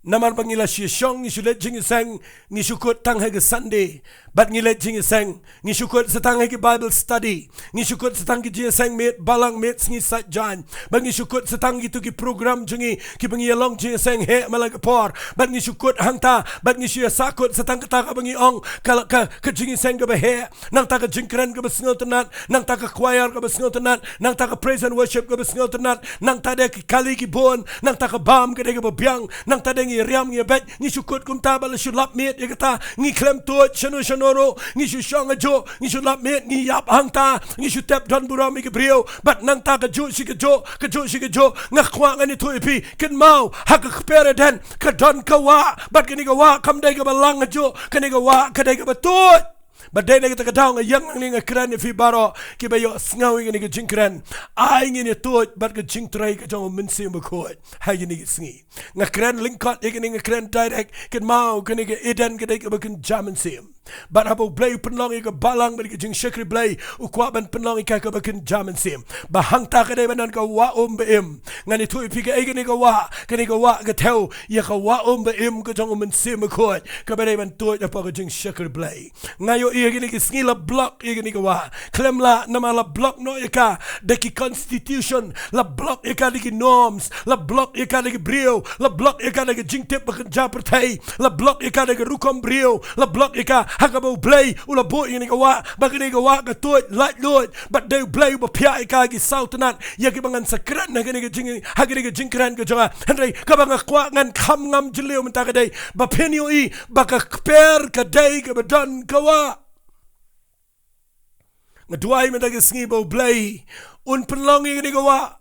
Namar ba ngi la shu shong, ngi shu leit jingïaseng, ngi shu kut tang ha ka Sunday. Bad ngi leit jingïaseng, ngi shu kut sa tang ha ki Bible study. Ngi shu kut sa tang ki jingïaseng miet balang, miet sngi, sait jaiñ. Bad ngi shu kut sa tang kito ki program jong ngi kiba ngi ïalong jingïaseng heh man la ka por. Bad ngi shu kut hangta, bad ngi shu ïa sah kut sa tang kata kaba ngi ong ka, ka, ka jingïaseng kaba heh. Nangta ka jingkren kaba sngewtynnat, nangta ka choir kaba sngewtynnat, nangta ka praise and worship kaba sngewtynnat, nangta de ki kali ki bun, nangta ka bam ka dei kaba biang, nangta de ngi riam ngi beit, ngi shu kut kumta bad la shu lap miet ïa kata, ngi khlem tuid shano shano ruh, ngi shu shong hajuh, ngi shu lap miet, ngi ïap hangta, ngi shu tep don burom ïa ki briew, bad nangta kajuh shi kajuh, kajuh shi kajuh, nga kwah ngan ïathuh ïa phi, kynmaw, ha ka kper Eden ka don ka wah, bad kane ka wah kam dei kaba lang hajuh, kane ka wah ka dei kaba tuid. Bad dei na kata ka daw nga ïeng nangne nga kren ïa phi baroh kiba ïohsngew ïa kane ka jingkren. Ai ngin ïa tuid bad ka jingtrei ka jong U Mynsiem Bakhuid ha kine ki sngi. Nga kren lyngkot ïa kane, nga kren direct, kynmaw kane ka Eden ka dei kaba kynja mynsiem. Bad haba U Blei u pynlong ïa ka balang bad ka jingshakri Blei, u kwah ban pynlong ïa ka kaba kynja mynsiem. Ba hangta ka dei ban don ka wah um ba im. Ngan ïathuh ïa phi kaei kane ka wah, kane ka wah ka thew ïa ka wah um ba im ka jong U Mynsiem Bakhuid, kaba dei ban tuid hapoh ka jingshakri Blei. Nga ïohi ha kine ki sngi la block ïa kane ka wah. Khlem lah, namar la block noh ïa ka da ki constitution, la block ïa ka da ki norms, la block ïa ka da ki briew, la block ïa ka da ki jingtip ba kynja pyrthei, la block ïa ka da ki rukom briew, la block ïa ka ha kaba U Blei u la buh ïa kane ka wah, ba kane ka wah ka tuid laitluid, bad dei U Blei uba phiah ïa ka ha ki saw tnat, ïa kiba ngan sa kren ha kane ka jing, ha kane ka jingkren ka jong nga. Hynrei kaba nga kwah ngan kham ngam jylliew mynta ka dei ba phin ïohi ba ka kper ka dei kaba don ka wah. Nga duwai mynta ka sngi ba U Blei un pynlong ïa kane ka wah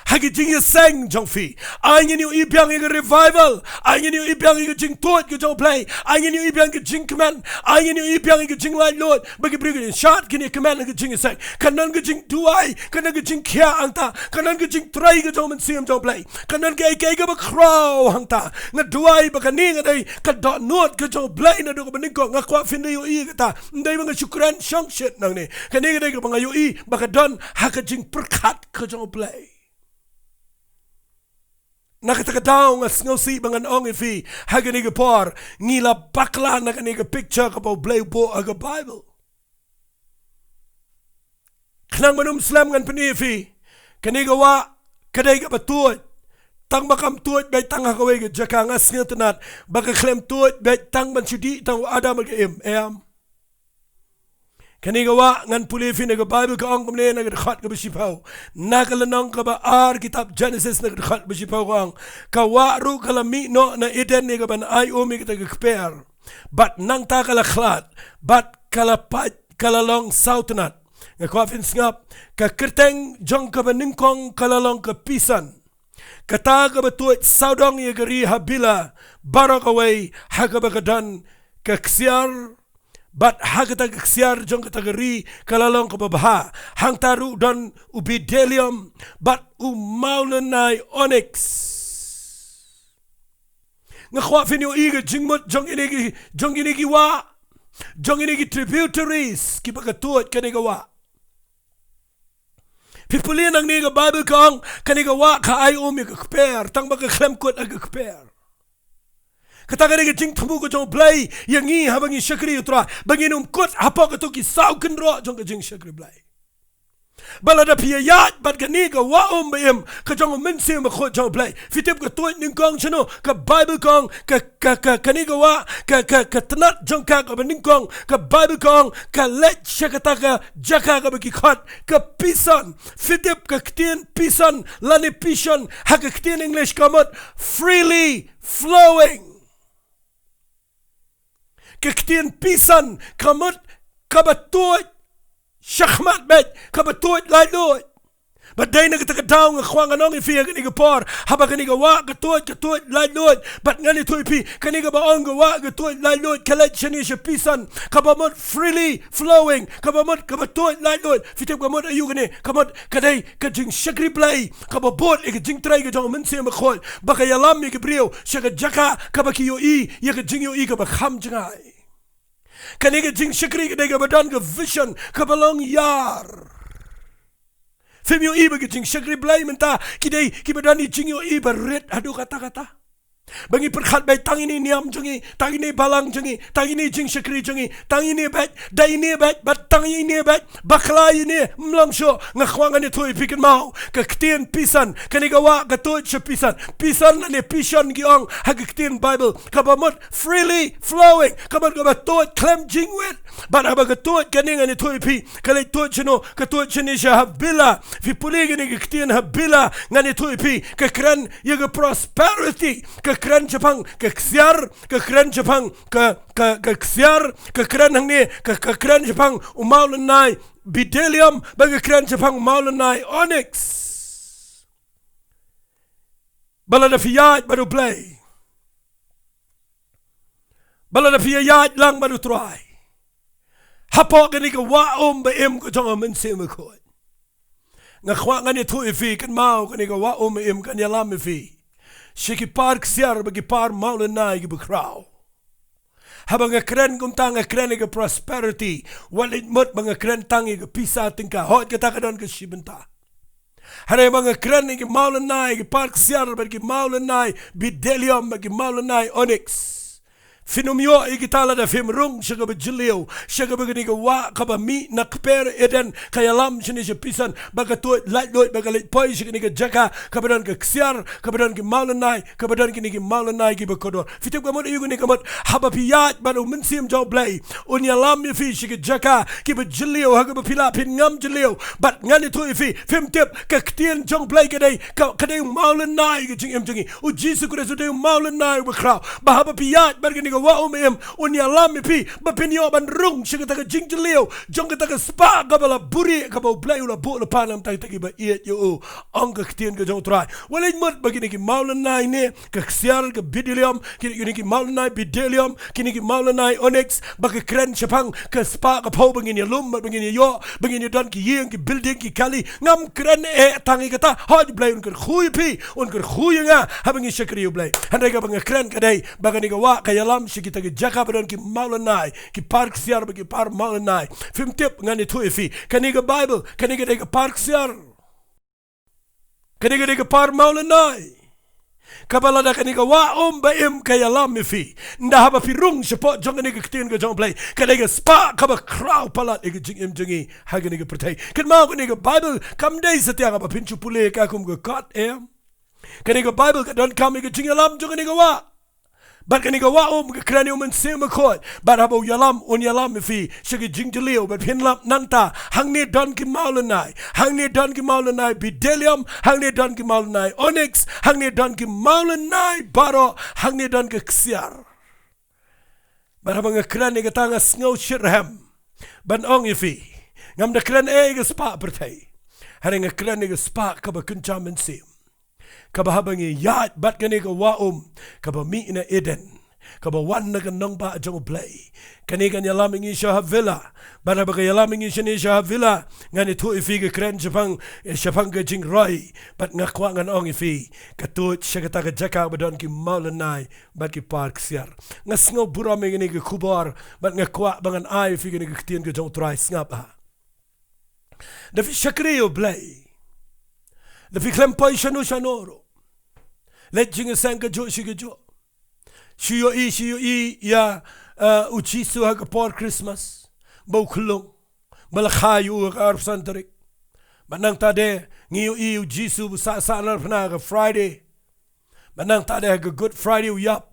ha ki jingïaseng jong phi. Ai ngin ïohi biang ïa ka revival. Ai ngin ïohi biang ïa ka jingtuid ka jong U Blei. Ai ngin ïohi biang ka jingkmen. Ai ngin ïohi biang ïa ka jinglaitluid. Ba ki briew kin shad, kin ïa kmen ha ka jingïaseng. Kan don ka jingduwai, kan don ka jingkhiah hangta, kan don ka jingtrei ka jong U Mynsiem jong U Blei. Kan don kaei kaei kaba khraw hangta. Nga duwai ba kane ka dei ka dohnud ka jong U Blei naduh kaba nyngkong. Nga kwah phin da ïohi ïa kata. Ym dei ba nga shu kren shongshit nangne. Kane ka dei kaba nga ïohi ba ka don ha ka jingpyrkhat ka jong U Blei. Na kata ka daw nga sngewsih ba ngan ong ïa phi ha kane ka por, ngi la bakla na kane ka picture kaba U Blei u buh ha ka Bible. Khnang ban ym slem ngan pyni ïa phi, kane ka wah ka dei kaba tuid. Tang ba kam tuid beit tang ha kawei ka jaka, nga sngewtynnat ba ka khlem tuid beit tang ban shu dih tang u Adam bad ka Im, em. Kane ka wah ngan pule ïa phi na ka Bible, ka ong kumne na ka dkhot kaba shiphew. Na ka lynnong kaba ar kitab Genesis na ka dkhot kaba shiphew ka ong, ka wah ruh ka la mih noh na Eden ïa kaban ai um ïa kata ka kper. Bad nangta ka la khlad, bad ka la pait, ka la long sawtynnat. Nga kwah phin sngap, ka kyrteng jong kaba nyngkong ka la long ka Pison. Kata kaba tuid sawdong ïa ka ri Habila baroh kawei, ha kaba ka don ka ksiar, bad ha kata ka ksiar jong kata ka ri ka la long kaba bha. Hangta ruh don u bdellium bad u mawlynnai onyx. Nga kwah phin ïohi ka jingmut jong kine ki, jong kine ki wah, jong kine ki tributaries kiba ka tuid kane ka wah. Phi pule nangne ka Bible ka ong, kane ka wah ka ai um ïa ka kper, tang ba ka khlem kut ha ka kper. Kata ka dei ka jingthmu ka jong U Blei ïa ngi haba ngi shakri ïa U Trai, ba ngin ym kut hapoh kato ki saw kynroh jong ka jingshakri Blei. Ba lada phi ïaid bad kane ka wah um ba im ka jong U Mynsiem Bakhuid jong U Blei, phi tip ka tuid nyngkong shano? Ka Bible ka ong, ka, ka, ka, kane ka wah, ka, ka, ka tnat jong ka kaba nyngkong, ka Bible ka ong, ka leit sha kata ka jaka kaba ki khot ka Pison. Phi tip ka ktien Pison lane Pishon ha ka ktien English ka mut freely flowing. Ka ktien Pison ka mut kaba tuid shakhmat beit, kaba tuid laitluid. Bad dei na kata ka daw nga kwah ngan ong ïa phi ha kane ka por, haba kane ka wah ka tuid, ka tuid laitluid, bad ngan ïathuh ïa phi, kane kaba ong ka wah ka tuid laitluid ka leit shane sha Pison, kaba mut freely flowing, kaba mut kaba tuid laitluid. Phi tip ka mut aïu kane? Ka mut ka dei ka jingshakri Blei kaba bud ïa ka jingtrei ka jong U Mynsiem Bakhuid, ba ka ïalam ïa ki briew sha ka jaka kaba ki ïohi ïa ka jingïohi kaba kham jngai. Kane ka jingshakri ka dei kaba don ka vision kaba long ïar. Phim ïohi ba ka jingshakri Blei mynta ki dei kiba don ïa ka jingïohi ba rit haduh katta katta. Ba ngi pyrkhat beit tang ine i niam jong ngi, tang ine i balang jong ngi, tang ine i jingshakri jong ngi, tang ine beit, da ine beit, bad tang ine beit, bakla ine, ym long shuh. Nga kwah ngan ïathuh ïa phi kynmaw, ka ktien Pison, kane ka wah ka tuid sha Pison. Pison lane Pishon ki ong ha ka ktien Bible, kaba mut freely flowing, ka mut kaba tuid khlem jingwit. Bad haba ka tuid kane, ngan ïathuh ïa phi, ka leit tuid shano? Ka tuid shane sha Habila. Phi pule kane ka ktien Habila, ngan ïathuh ïa phi, ka kren ïa ka prosperity, ka kren shaphang ka ksiar, ka kren shaphang ka, ka, ka ksiar, ka kren hangne, ka, ka kren shaphang u mawlynnai bdellium, bad ka kren shaphang u mawlynnai onyx. Ba lada phi ïaid bad U Blei, ba lada phi ïaid lang bad U Trai, hapoh kane ka wah um ba im ka jong U Mynsiem Bakhuid, nga kwah ngan ïathuh ïa phi kynmaw, kane ka wah um ba im kan ïalam ïa phi sha ki par ksiar bad ki par mawlynnai kiba khraw. Haba nga kren kumta, nga kren ïa ka prosperity, wat leit mut ba nga kren tang ïa ka pisa tyngka, hooid kata ka don ka shi bynta. Hynrei ba nga kren ïa ki mawlynnai, ïa ki par ksiar bad ki mawlynnai bdellium bad ki mawlynnai onyx, phin ym ïoh ïa kita lada phim rung sha kaba jylliew, sha kaba kane ka wah kaba mih na kper Eden, ka ïalam shane sha Pison, ba ka tuid laitluid, ba ka leit poi sha kane ka jaka kaba don ka ksiar, kaba don ki mawlynnai, kaba don kine ki mawlynnai kiba kordor. Phi tip ka mut aïu kane ka mut? Haba phi ïaid bad U Mynsiem jong U Blei, un ïalam ïa phi sha ki jaka kiba jylliew, ha kaba phi lah phin ngam jylliew. Bad ngan ïathuh ïa phi, phim tip, ka ktien jong U Blei ka dei, ka, ka dei u mawlynnai ka jingim jong ngi. U Jisu Khrist u dei u mawlynnai uba khraw. Ba haba phi ïaid bad kane Wah um im, un ïalam ïa phi ba phin ïoh ban rung sha kata ka jingjylliew jong kata ka spah kaba la buhrieh, kaba U Blei u la buh lypa na ka bynta kita kiba ïeit ïa u, ong ka ktien ka jong U Trai. Wat leit mut ba kine ki mawlynnai ne ka ksiar, ka bdellium, kine, kine ki mawlynnai bdellium, kine ki mawlynnai onyx, ba ki kren shaphang ka spah ka phew ba ngin ïalum bad ba ngin ïoh, ba ngin ïadon ki ïing, ki building, ki kali. Ngam kren eh tang ïa kata. Hooid, U Blei un kyrkhu ïa phi, un kyrkhu ïa nga haba ngi shakri ïa U Blei. Hynrei kaba nga kren ka dei ba kane ka wah ka ïalam sha kita ki jaka ba don ki mawlynnai, ki par ksiar bad ki par mawlynnai. Phim tip, ngan ïathuh ïa phi. Kane ka Baibl, kane ka dei ka par ksiar. Kane ka dei ka par mawlynnai, kaba lada kane ka wah um ba im ka ïalam ïa phi, ynda haba phi rung shapoh jong kane ka ktien ka jong U Blei, ka dei ka spah kaba khraw palat ïa ka jingim jong ngi ha kane ka pyrthei. Kynmaw, kane ka Baibl kam dei satia kaba phin shu pule ka kum ka kot, em. Kane ka Baibl ka donkam ïa ka jingïalam jong kane ka wah. Bad kane ka wah um ka kren ïa U Mynsiem Bakhuid. Bad haba u ïalam, un ïalam ïa phi sha ki jingjylliew, bad phin lap nangta, hangne don ki mawlynnai, hangne don ki mawlynnai bdellium, hangne don ki mawlynnai onyx, hangne don ki mawlynnai baroh, hangne don ka ksiar. Bad haba nga kren ïa kata, nga sngew shitrhem ban ong ïa phi, ngam da kren eh ïa ka spah pyrthei, hynrei nga kren ïa ka spah kaba kynja mynsiem, kaba haba ngi ïaid bad kane ka wah um kaba mih na Eden, kaba wan na ka nongbah jong U Blei, kane kan ïalam ïa ngi sha Havilah. Bad haba ka ïalam ïa ngi shane sha Havilah, ngan ïathuh ïa phi, ka kren shaphang, shaphang ka jingroi. Bad nga kwah ngan ong ïa phi, ka tuid sha kata ka jaka ba don ki mawlynnai bad ki par ksiar. Nga sngew burom ïa kane ka khubor, bad nga kwah ba ngan ai ïa phi kane ka ktien ka jong U Trai. Sngap ha. Da phi shakri ïa U Blei, da phi khlem poi shano shano ruh, leit jingïaseng kajuh shi kajuh, shu ïohi, shu ïohi ïa, eh, U Jisu ha ka por Christmas, ba u khyllung, ba la kha ïa u ha ka arphew san tarik. Bad nangta de ngi ïohi U Jisu ba sah sah na la phna ha ka Friday. Bad nangta de ha ka Good Friday u ïap.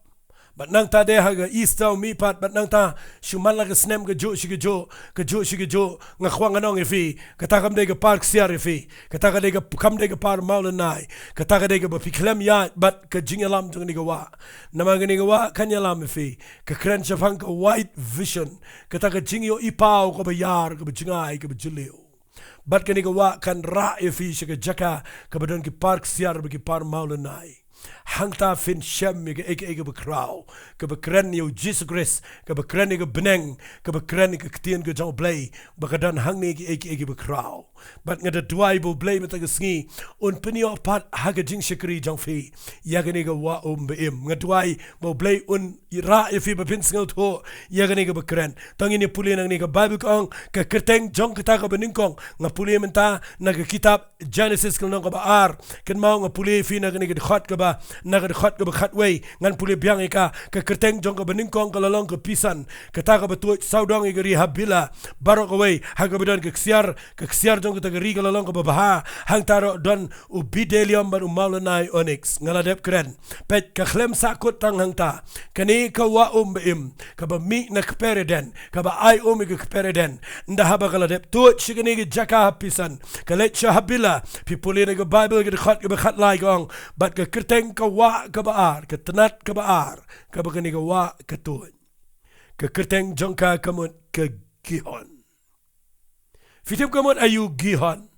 Bad nangta de ha ka Easter u mihpat. Bad nangta shu man la ka snem kajuh shi kajuh, kajuh shi kajuh. Nga kwah ngan ong ïa phi, kata kam dei ka par ksiar ïa phi. Kata ka dei ka, kam dei ka par mawlynnai. Kata ka dei kaba phi khlem ïaid bad ka jingïalam jong kane ka wah. Namar kane ka wah kan ïalam ïa phi. Ka kren shaphang ka white vision, kata ka jingïohi paw kaba ïar, kaba jngai, kaba jylliew. Bad kane ka wah kan rah ïa phi sha ka jaka kaba don ki par ksiar bad ki par mawlynnai. Hangta phin shem ïa kaei kaei kaba khraw, kaba kren ïa U Jisu Khrist, kaba kren ïa ka bneng, kaba kren ïa ka ktien ka jong U Blei, ba ka don hangne kaei kaei kaba khraw. Bad nga da duwai ba U Blei mynta ka sngi un pynïoh pat ha ka jingshakri jong phi ïa kane ka wah um ba im. Nga duwai ba U Blei un rah ïa phi ba phin sngewthuh ïa kane kaba kren. To ngin ïa pule nangne, ka Baibl ka ong, ka kyrteng jong kata kaba nyngkong. Nga pule mynta na ka kitab Genesis ka lynnong kaba ar. Kynmaw, nga pule ïa phi na kane ka dkhot kaba, na ka dkhot kaba khatwei. Ngan pule biang ïa ka. Ka kyrteng jong kaba nyngkong ka la long ka Pison, kata kaba tuid sawdong ïa ka ri Habilah baroh kawei, ha kaba don ka ksiar, ka ksiar jong kata ka ri ka la long kaba bha. Hangta ruh don u bdellium bad u mawlynnai onyx. Nga la dep kren. Peit, ka khlem sahkut tang hangta. Kane ka wah um ba im, kaba mih na kper Eden, kaba ai um ïa ka kper Eden, ynda haba ka la dep tuid sha kane ka jaka ha Pison, ka leit sha Habilah. Phi pule na ka Baibl ka dkhot kaba khatlai, ka ong, bad ka kyrteng ka wah kaba ar, ka tnat kaba ar kaba kane ka wah ka tuid, ka kyrteng jong ka ka mut ka Gihon. Phi tip ka mut aïu Gihon?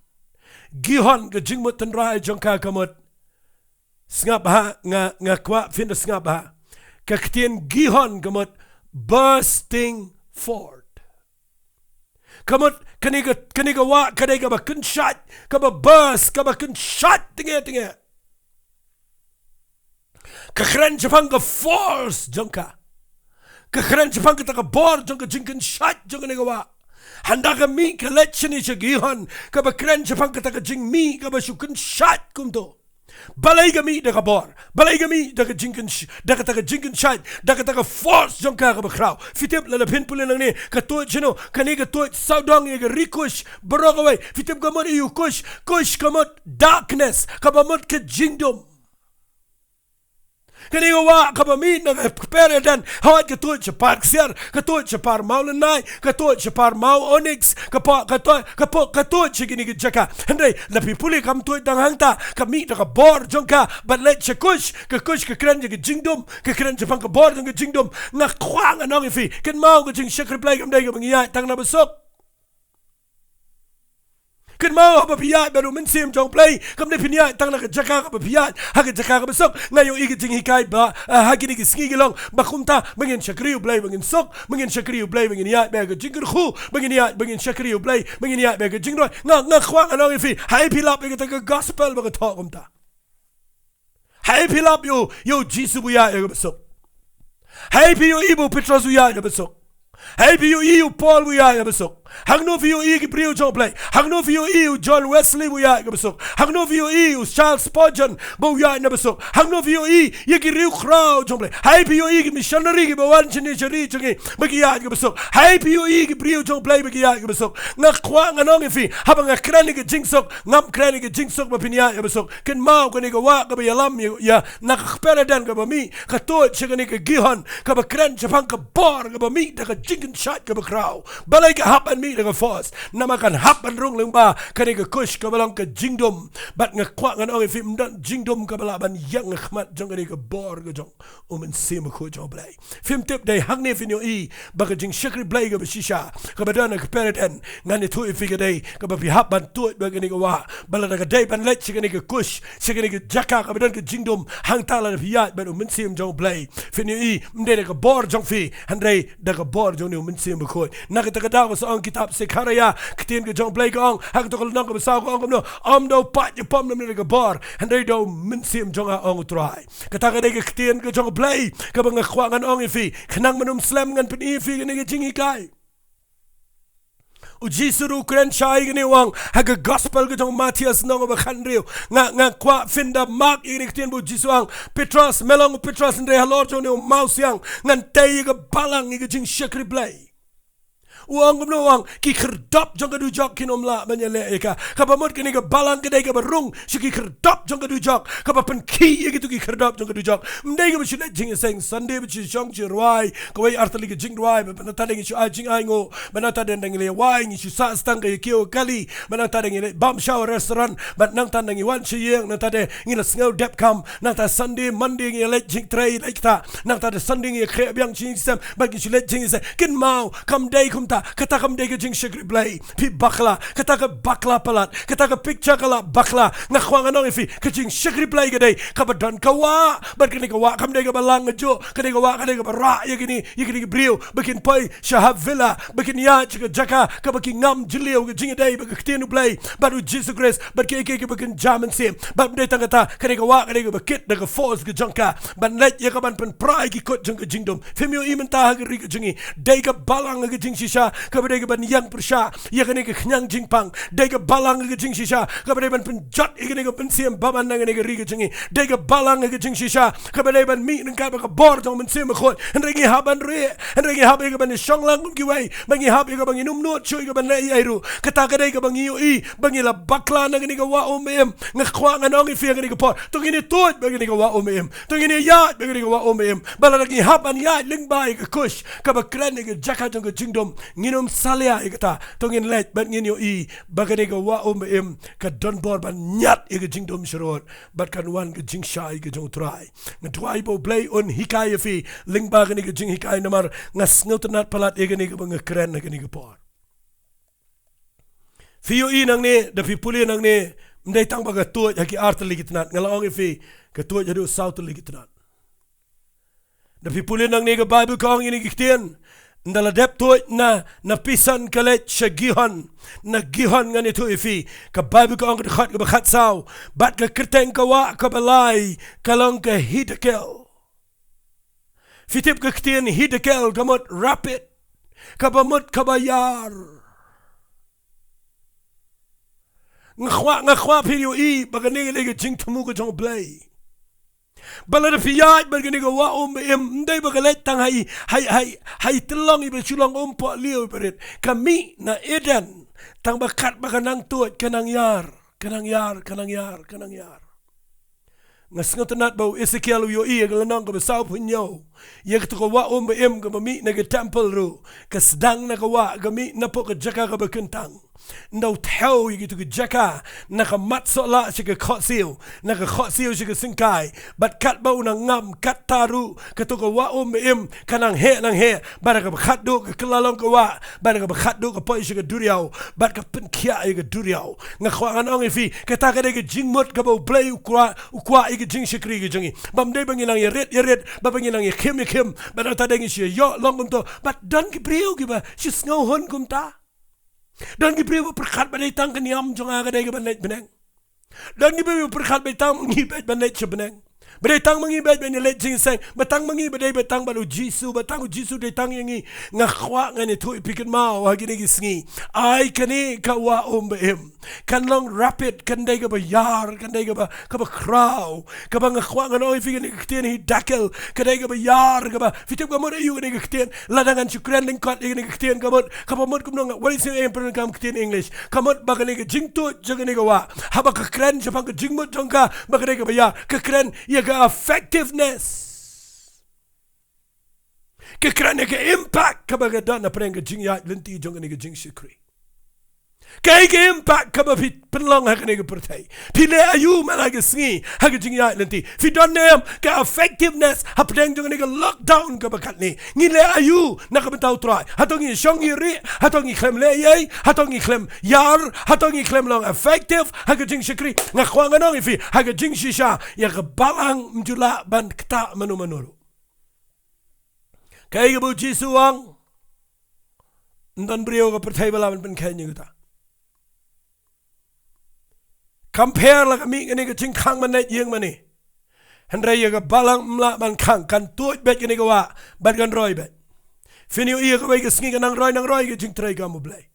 Gihon, ka jingmut tynrai jong ka ka mut, sngap ha, nga, nga kwah phin da sngap ha. Ka ktien Gihon ka mut bursting forth. Ka mut kane ka, kane ka wah ka dei kaba kynshait, kaba burst, kaba kynshait tynge tynge. Ka kren shaphang ka force jong ka. Ka kren shaphang kata ka bor jong ka jingkynshait jong kane ka wah. Hynda ka mih ka leit shane sha Gihon, kaba kren shaphang kata ka jingmih kaba shu kynshait kumto. Balei ka mih da ka bor? Balei ka mih da ka jingkynsh-, da kata ka jingkynshait, da kata ka force jong ka kaba khraw? Phi tip, lada phin pule nangne, ka tuid shano? Kane ka tuid sawdong ïa ka ri Kush baroh kawei. Phi tip ka mut aïu Kush? Kush ka mut darkness, kaba mut ka jingdum. Kane ka wah kaba mih na ka kper Eden, hooid ka tuid shaphar ksiar, ka tuid shaphar mawlynnai, ka tuid shaphar maw onyx, ka po, ka tuid, ka po, ka tuid sha kine ki jaka. Hynrei lada phi pule kam tuid tang hangta, ka mih da ka bor jong ka, bad leit sha Kush, ka Kush ka kren ïa ka jingdum, ka kren shaphang ka bor jong ka jingdum. Nga kwah ngan ong ïa phi, kynmaw ka jingshakri Blei kam dei kaba ngi ïaid tang na basuk. Kynmaw haba phi ïaid bad u Mynsiem jong U Blei, kam dei phin ïaid tang na ka jaka kaba phi ïaid ha ka jaka kaba suk. Nga ïohi ka jinghikai ba, ah, ha kine ki sngi ki long ba kumta, ba ngin shakri U Blei ba ngin suk, ba ngin shakri U Blei ba ngin ïaid bad ka jingkyrkhu, ba ngin ïaid, ba ngin shakri U Blei ba ngin ïaid bad ka jingroi. Nga, nga kwah ngan ong ïa phi, haei phi lap ïa kata ka gospel ba ka thoh kumta? Haei phi lap ïa u, ïa u Jisu ba u ïaid ha kaba suk? Haei phi ïohi ba u Petros u ïaid ha kaba suk? Haei phi ïohi u Paul ba u ïaid ha kaba suk? Hangno phi ïohi ki briew jong U Blei? Hangno phi ïohi u John Wesley ba u ïaid ha kaba suk? Hangno phi ïohi u Charles Spurgeon ba u ïaid ha kaba suk? Hangno phi ïohi ïa ki riewkhraw jong U Blei? Haei phi ïohi ki missionary kiba wan shane sha ri jong ngi ba ki ïaid ha kaba suk? Haei phi ïohi ki briew jong U Blei ba ki ïaid ha kaba suk? Nga kwah ngan ong ïa phi, haba nga kren ïa ka jingsuk, ngam kren ïa ka jingsuk ba phin ïaid ha kaba suk. Kynmaw kane ka wah kaba ïalam ïa, ïa na ka kper Eden kaba mih, ka tuid sha kane ka Gihon, kaba kren shaphang ka bor kaba mih da ka jingkynshat kaba khraw. Balei ka hap ban mih da ka force? Namar kan hap ban rung lyngba kane ka Kush kaba long ka jingdum. Bad nga kwah ngan ong ïa phi, ym don jingdum kaba lah ban ïeng ha khmat jong kane ka bor ka jong u Mynsiem Bakhuid jong U Blei. Phim tip, dei hangne phin ïohi ba ka jingshakri Blei kaba shisha, kaba don ha ka kper Eden, ngan ïathuh ïa phi, ka dei kaba phi hap ban tuid bad kane ka wah. Ba lada ka dei ban leit sha kane ka Kush, sha kane ka jaka kaba don ka jingdum, hangta lada phi ïaid bad u Mynsiem jong U Blei, phin ïohi ym dei da ka bor jong phi, hynrei da ka bor jong une u Mynsiem Bakhuid. Na kata ka daw ka sa ong kitab Sekharaiah, ka ktien ka jong U Blei ka ong, ha kato ka lynnong kaba saw ka ong kumno? Ym da u paid ïapom lymne da ka bor, hynrei da u Mynsiem jong nga, ong U Trai. Kata ka dei ka ktien ka jong U Blei kaba nga kwah ngan ong ïa phi. Khnang ban ym slem, ngan pyni ïa phi kane ka jinghikai. U Jisu ruh u kren shai kane, u ong ha ka gospel ka jong u Mathaios lynnong ba khathynriew. Nga, nga kwah phin da mark ïa kane ka ktien ba u Jisu u ong, Petros, me long u Petros, hynrei halor jong une u mawsiang ngan tei ïa ka balang ïa ka jingshakri Blei. U ong kumno? U ong, ki khyrdop jong ka dujok kin ym lah ban ïaleh ïa ka. Kaba mut kane ka balang ka dei kaba rung sha ki khyrdop jong ka dujok, kaba pynkhih ïa kito ki khyrdop jong ka dujok. Ym dei kaba shu leit jingïaseng Sunday, ba shu shong shu rwai kawei ar tylli ka jingrwai, ba nangta de ngi shu ai jingainguh, ba nangta de ngi leit wai, ngi shu sah tang ka ïa kiew kali, ba nangta de ngi leit bam sha u restaurant, ba nangta de ngi wan sha ïing, nangta de ngi la sngew dep kam, nangta Sunday, Monday ngi leit jingtrei leit kata, nangta de Sunday ngi khreh biang jingsem, ba ngi shu leit jingïaseng. Kynmaw, kam dei kumta. Kata kam dei ka jingshakri Blei. Phi bakla, kata ka bakla palat, kata ka picture ka la bakla. Nga kwah ngan ong ïa phi, ka jingshakri Blei ka dei kaba don ka wah, bad kane ka wah kam dei kaba lang kajuh. Kane ka wah ka dei kaba rah ïa kine, ïa kine ki briew ba kin poi sha ha villa, ba kin ïaid sha ka jaka kaba ki ngam jylliew ka jingïadei bad ka ktien U Blei bad U Jisu Khrist, bad kiei kiei kiba kin jia mynsiem. Bad ym dei tang kata, kane ka wah ka dei kaba kit da ka force ka jong ka ban leit ïa ka ban pynpra ïa ki kut jong ka jingdum. Phim ïohi mynta ha ka ri ka jong ngi, dei ka balang ha ka jingshisha kaba dei ka ban ïeng pyrshah ïa kane ka khñiang jingpang. Dei ka balang ha ka jingshisha kaba dei ban pynjot ïa kane ka mynsiem bymman na kane ka ri ka jong ngi. Dei ka balang ha ka jingshisha kaba dei ban mih ryngkat bad ka bor jong u Mynsiem Bakhuid. Hynrei ngi hap ban rieh, hynrei ngi hap ïa ka ban ïashong lang kum kiwei, ba ngi hap ïa ka ba ngin ym nud shuh ïa ka ban leh ei ei ruh. Kata ka dei kaba ngi ïohi ba ngi la bakla na kane ka wah um im. Nga kwah ngan ong ïa phi ha kane ka por, to ngin ïa tuid bad kane ka wah um im. To ngin ïa ïaid bad kane ka wah um im. Ba lada ngi hap ban ïaid lyngba ïa ka Kush kaba kren ïa ka jaka jong ka jingdum, ngin ym salia ïa kata. To ngin leit bad ngin ïohi ba kane ka wah um im ka don bor ban ñiad ïa ka jingdum sharud, bad kan wan ka jingshai ka jong U Trai. Nga duwai ba U Blei un hikai ïa phi lyngba kane ka jinghikai, namar nga sngewtynnat palat ïa kane kaba nga kren ha kane ka por. Phi ïohi nangne, da phi pule nangne, ym dei tang ba ka tuid ha ki ar tylli ki tnat, nga la ong ïa phi, ka tuid haduh saw tylli ki tnat. Da phi pule nangne, ka Baibl ka ong ïa kine ki ktien, ynda la dep tuid na, na Pison ka leit sha Gihon, na Gihon ngan ïathuh ïa phi, ka Baibl ka ong ka dkhot kaba khatsaw, bad ka kyrteng ka wah kaba lai ka long ka Hiddekel. Phi tip ka ktien Hiddekel ka mut rapid, kaba mut kaba ïar. Nga kwah, nga kwah phi ïohi ba kane ka dei ka jingthmu ka jong U Blei. Ba lada phi ïaid bad kane ka wah um im, ym dei ba ka leit tang ha i, ha i, ha i, ha i tyllong iba shu long um pohliw iba rit. Ka mih na Eden, tang ba katba ka nang tuid ka nang ïar, ka nang ïar, ka nang ïar, ka nang ïar. Nga sngewtynnat ba u Esekiel u ïohi ïa ka lynnong kaba sawphew hynñiew, ïa kato ka wah um ba im kaba mih na ka temple ruh, ka sdang na ka wah, ka mih napoh ka jaka kaba kyntang. Ynda u thew ïa kito ki jaka, na ka mat sohlah sha ka khohsiew, na ka khohsiew sha ka syngkai, bad katba u nang ngam, katta ruh kato ka wah um ba im ka nang heh nang heh, bad da kaba khatduh ka kylla long ka wah, bad da kaba khatduh ka poi sha ka duriaw, bad ka pynkhiah ïa ka duriaw. Nga kwah ngan ong ïa phi, kata ka dei ka jingmut kaba U Blei u kwah, u kwah ïa ka jingshakri ka jong ngi. Bym dei ba ngi nang ïarit ïarit, bad ba ngi nang ïakhim ïakhim, bad nangta dei ngi shu ïoh long kumto, bad don ki briew kiba shu sngewhun kumta. Don ki briew ba pyrkhat ba dei tang ka niam jong nga ka dei kaba leit bneng. Don ki briew ba pyrkhat ba dei tang ma ngi beit ban leit sha bneng, ba dei tang ma ngi beit ban ïaleit jingïaseng, ba tang ma ngi ba dei ba tang bad U Jisu, ba tang U Jisu dei tang ïa ngi. Nga kwah ngan ïathuh ïa phi kynmaw ha kine ki sngi, ai kane ka wah um ba im kan long rapid, kan dei kaba ïar, kan dei kaba, kaba khraw, kaba nga kwah ngan ong ïa phi kane ka ktien hidekel, ka dei kaba ïar, kaba, phi tip ka mut aïu kane ka ktien? Lada ngan shu kren lyngkot ïa kane ka ktien, ka mut, kaba mut kumno, nga wan ïa sngewthuh ïa ka ktien English. Ka mut ba kane ka jingtuid jong kane ka wah, haba ka kren shaphang ka jingmut jong ka ba ka dei kaba ïar, ka kren ïa ka effectiveness. Ka kren ïa ka impact kaba ka don hapdeng ka jingïaid lynti jong kane ka jingshakri. Kaei ka impact kaba phi pynlong ha kane ka pyrthei? Phi leh aïu man la ka sngi ha ka jingïaid lynti? Phi don ne em ka effectiveness hapdeng jong kane ka lockdown kaba katne? Ngi leh aïu na ka bynta U Trai? Hato ngi shong ngi rieh? Hato ngi khlem leh ei ei? Hato ngi khlem ïar? Hato ngi khlem long effective ha ka jingshakri? Nga kwah ngan ong ïa phi, ha ka jingshisha, ïa ka balang ym ju lah ban ktah mano mano ruh. Kaei kaba U Jisu u ong? Ym don briew ha ka pyrthei ba lah ban pynkheiñ ïa kata. Kam pher la ka mih kane ka jingkhang ban leit ïing mane, hynrei ïa ka balang ym lah ban khang, kan tuid beit kane ka wah bad kan roi beit. Phin ïohi ïa kawei ka sngi ka nang roi nang roi ka jingtrei kam U Blei.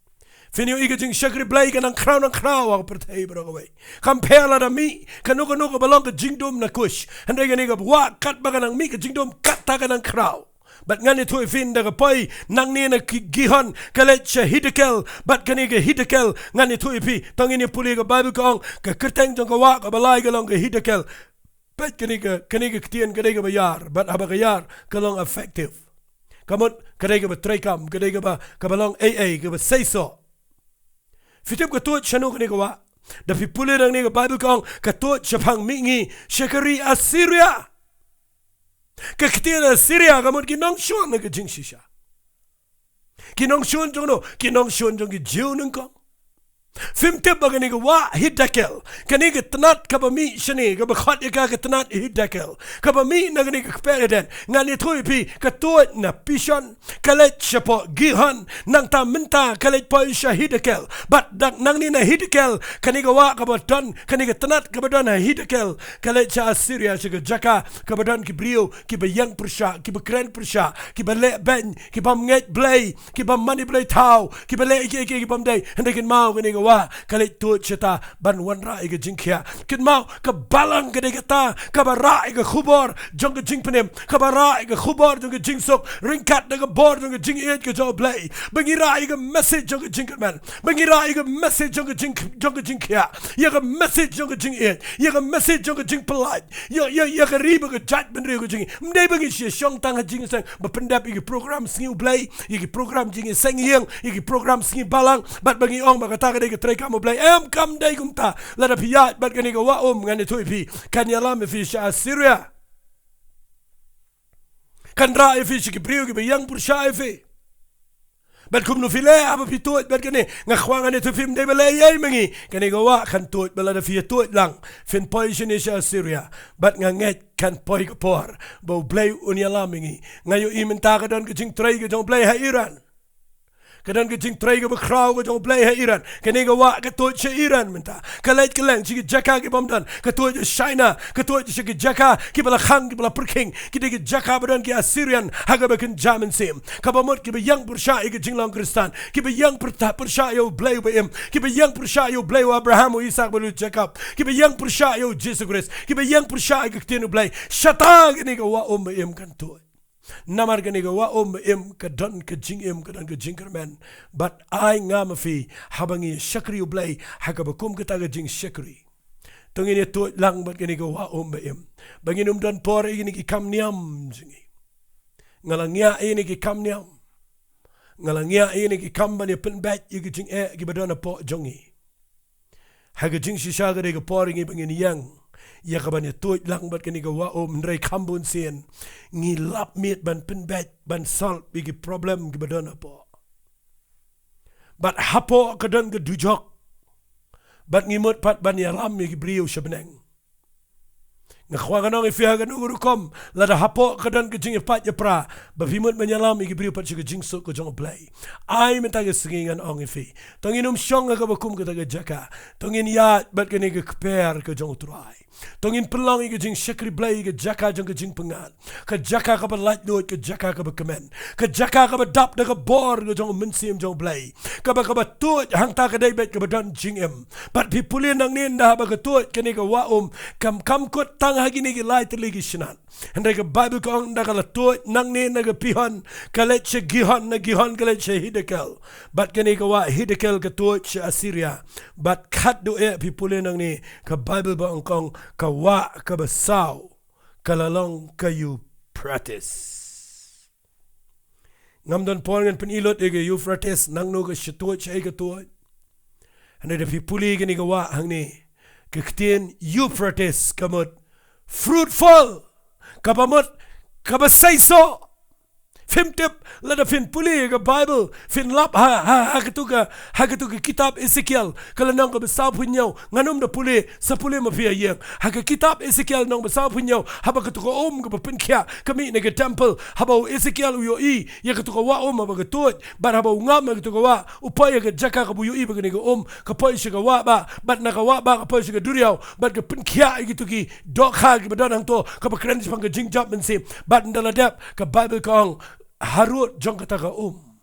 Phin ïohi ka jingshakri Blei ka nang khraw nang khraw ha ka pyrthei baroh kawei. Kam pher lada mih kano kano kaba long ka jingdum na Kush, hynrei kane ka wah katba ka nang mih ka jingdum katta ka nang khraw. Bad ngan ïathuh ïa phi, ynda ka poi nangne na Gi-, Gihon, ka leit sha Hiddekel, bad kane ka Hiddekel, ngan ïathuh ïa phi, to ngin ïa pule, ka Baibl ka ong ka kyrteng jong ka wah kaba lai ka long ka Hiddekel. Peit kane ka, kane ka ktien ka dei kaba ïar, bad haba ka ïar ka long effective. Ka mut ka dei kaba treikam, ka dei kaba, kaba long ei ei, kaba seisoh. Phi tip ka tuid shano kane ka wah? Da phi pule nangne, ka Baibl ka ong ka tuid shaphang mihngi sha ka ri Assyria. Ka ktien Assyria ka mut ki nongshun ha ka jingshisha. Ki nongshun jong no? Ki nongshun jong ki Jiw nyngkong. Phim tip ba kane ka wah Hiddekel, kane ka tnat kaba mih shane, kaba khot ïa ka ka tnat Hiddekel, kaba mih na kane ka kper Eden, ngan ïathuh ïa phi, ka tuid na Pishon, ka leit shapoh Gihon, nangta mynta ka leit poi sha Hiddekel. Bad dang nangne na Hiddekel, kane ka wah kaba don, kane ka tnat kaba don ha Hiddekel, ka leit sha Assyria, sha ka jaka kaba don ki briew kiba ïeng pyrshah, kiba kren pyrshah, kiba leh beiñ, ki bym ngeit Blei, ki bym mane blei thaw, kiba leh ïa kiei kiei ki bym dei. Hynrei kynmaw, kane ka wah ka leit tuid shata ban wanrah ïa ka jingkhiah. Kynmaw, ka balang ka dei kata kaba rah ïa ka khubor jong ka jingpynim, kaba rah ïa ka khubor jong ka jingsuk, ryngkat da ka bor jong ka jingïeit ka jong U Blei, ba ngi rah ïa ka message jong ka jingkyrmen, ba ngi rah ïa ka message jong ka jing, jong ka jingkhiah, ïa ka message jong ka jingïeit, ïa ka message jong ka jingpyllait, ïa, ïa, ïa ka ri bad ka jaitbynriew ka jong ngi. Ym dei ba ngi shu shong tang ha jingïaseng ba pyndep ïa ki program Sngi U Blei, ïa ki program jingïaseng ïing, ïa ki program Sngi Balang, bad ba ngi ong ba kata ka dei ka treikam U Blei. Em, kam dei kumta. Lada phi ïaid bad kane ka wah um, ngan ïathuh ïa phi, kan ïalam ïa phi sha Assyria. Kan rah ïa phi sha ki briew kiba ïeng pyrshah ïa phi. Bad kumno phi leh haba phi tuid bad kane? Nga kwah ngan ïathuh ïa phi, ym dei ba leh ei ei ma ngi. Kane ka wah kan tuid, bad lada phi ïa tuid lang, phin poi shane sha Assyria. Bad nga ngeit kan poi ka por ba U Blei un ïalam ïa ngi. Nga ïohi mynta ka don ka jingtrei ka jong U Blei ha Iran. Ka don ka jingtrei kaba khraw ka jong U Blei ha Iran. Kane ka wah ka tuid sha Iran mynta. Ka leit kylleng sha ki jaka ki bym don. Ka tuid sha China, ka tuid sha ki jaka kiba la khang, kiba la pyrkhing. Ki dei ki jaka ba don ki Assyrian ha kaba kynja mynsiem, kaba mut kiba ïeng pyrshah ïa ka jinglong Khristan, kiba ïeng pyrta-, pyrshah ïa U Blei uba im, kiba ïeng pyrshah ïa U Blei u Abraham, u Isaak bad u Jakob, kiba ïeng pyrshah ïa U Jisu Khrist, kiba ïeng pyrshah ïa ka ktien U Blei. Shata kane ka wah um ba im kan tuid. Namar kane ka wah um ba im ka don ka jingim, ka don ka jingkyrmen. Bad ai nga ma phi, haba ngi shakri U Blei ha kaba kum kata ka jingshakri, To ngin ïa tuid lang bad kane ka wah um ba im, ba ngin ym don por ïa kine ki kam niam jong ngi. Nga la ngiah ïa kine ki kam niam. Nga la ngiah ïa kine ki kam ban ïa pynbeit ïa ki jingeh kiba don hapoh jong ngi. Ha ka jingshisha ka dei ka por ïa ngi ba ngin ïeng ïa ka ban ïa tuid lang bad kane ka wah um, hynrei kham bun sien ngi lap miet ban pynbeit, ban solve ïa ki problem kiba don hapoh. Bad hapoh ka don ka dujok. Bad ngi mut pat ban ïalam ïa ki briew sha bneng. Nga kwah ngan ong ïa phi ha kano ka rukom, lada hapoh ka don ka jingïapait ïapra, ba phi mut ban ïalam ïa ki briew pat sha ka jingsuk ka jong U Blei. Ai mynta ka sngi ngan ong ïa phi, to ngin ym shong ha kaba kum kata ka jaka. To ngin ïaid bad kane ka kper ka jong U Trai. To ngin pynlong ïa ka jingshakri Blei ïa ka jaka jong ka jingpyngngad, ka jaka kaba laitluid, ka jaka kaba kmen, ka jaka kaba dap da ka bor ka jong U Mynsiem jong U Blei. Kaba, kaba tuid hangta ka dei beit kaba don jingim. Bad phi pule nangne, ynda haba ka tuid kane ka wah um, kam, kam kut tang ha kine ki lai tylli ki snat. Hynrei ka Baibl ka ong ynda ka la tuid nangne na ka Pihon, ka leit sha Gihon, na Gihon ka leit sha Hiddekel. Bad kane ka wah Hiddekel ka tuid sha Assyria. Bad khatduh eh phi pule nangne, ka Baibl ba ong kong, ka wah kaba saw ka la long ka Euphrates. Ngam don por ngan pyni lut ïa ka Euphrates, nangno ka shatuid, shaei ka tuid. Hynrei da phi pule kane ka wah hangne, ka ktien Euphrates ka mut fruitful, kaba mut kaba seisoh. Phim tip, lada phin pule ïa ka Baibl, phin lap ha, ha, ha katu ka, ha katu ka kitab Esekiel, ka lynnong kaba sawphew hynñiew, ngan ym da pule, sa pule ma phi ha ïing. Ha ka kitab Esekiel lynnong ba sawphew hynñiew, haba katu ka um kaba pynkhiah ka mih na ka temple, haba u Esekiel u ïohi ïa katu ka wah um haba ka tuid, bad haba u ngam ïa katu ka wah, u poi ïa ka jaka kaba u ïohi ba kane ka um ka poi sha ka wah bah, bad na ka wah bah ka poi sha ka duriaw, bad ka pynkhiah ïa kitu ki dohkha kiba don hangto, kaba kren shaphang ka jingjop mynsiem. Bad ynda la dep, ka Baibl ka ong, harud jong kata ka um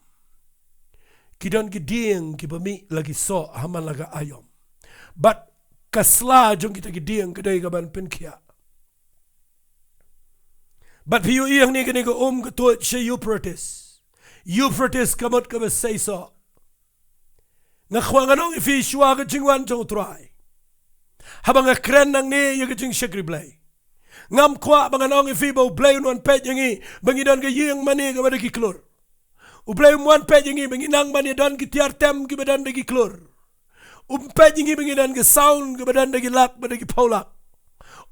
ki don ki dieng kiba mih la ki soh ha man la ka aïom. Bad ka sla jong kita ki dieng ka dei kaban pynkhiah. Bad phi ïohi hangne kane ka um ka tuid sha Euphrates. Euphrates ka mut kaba seisoh. Nga kwah ngan ong ïa phi shuwa ka jingwan jong U Trai, haba nga kren nangne ïa ka jingshakri Blei, ngam kwah ba ngan ong ïa phi ba U Blei un wan peit ïa ngi ba ngi don ka ïing mane kaba da ki klur. U Blei um wan peit ïa ngi ba ngi nang ban ïa don ki tiar tem kiba don da ki klur. Um peit ïa ngi ba ngi don ki sound kiba don da ki lak bad da ki phew lak.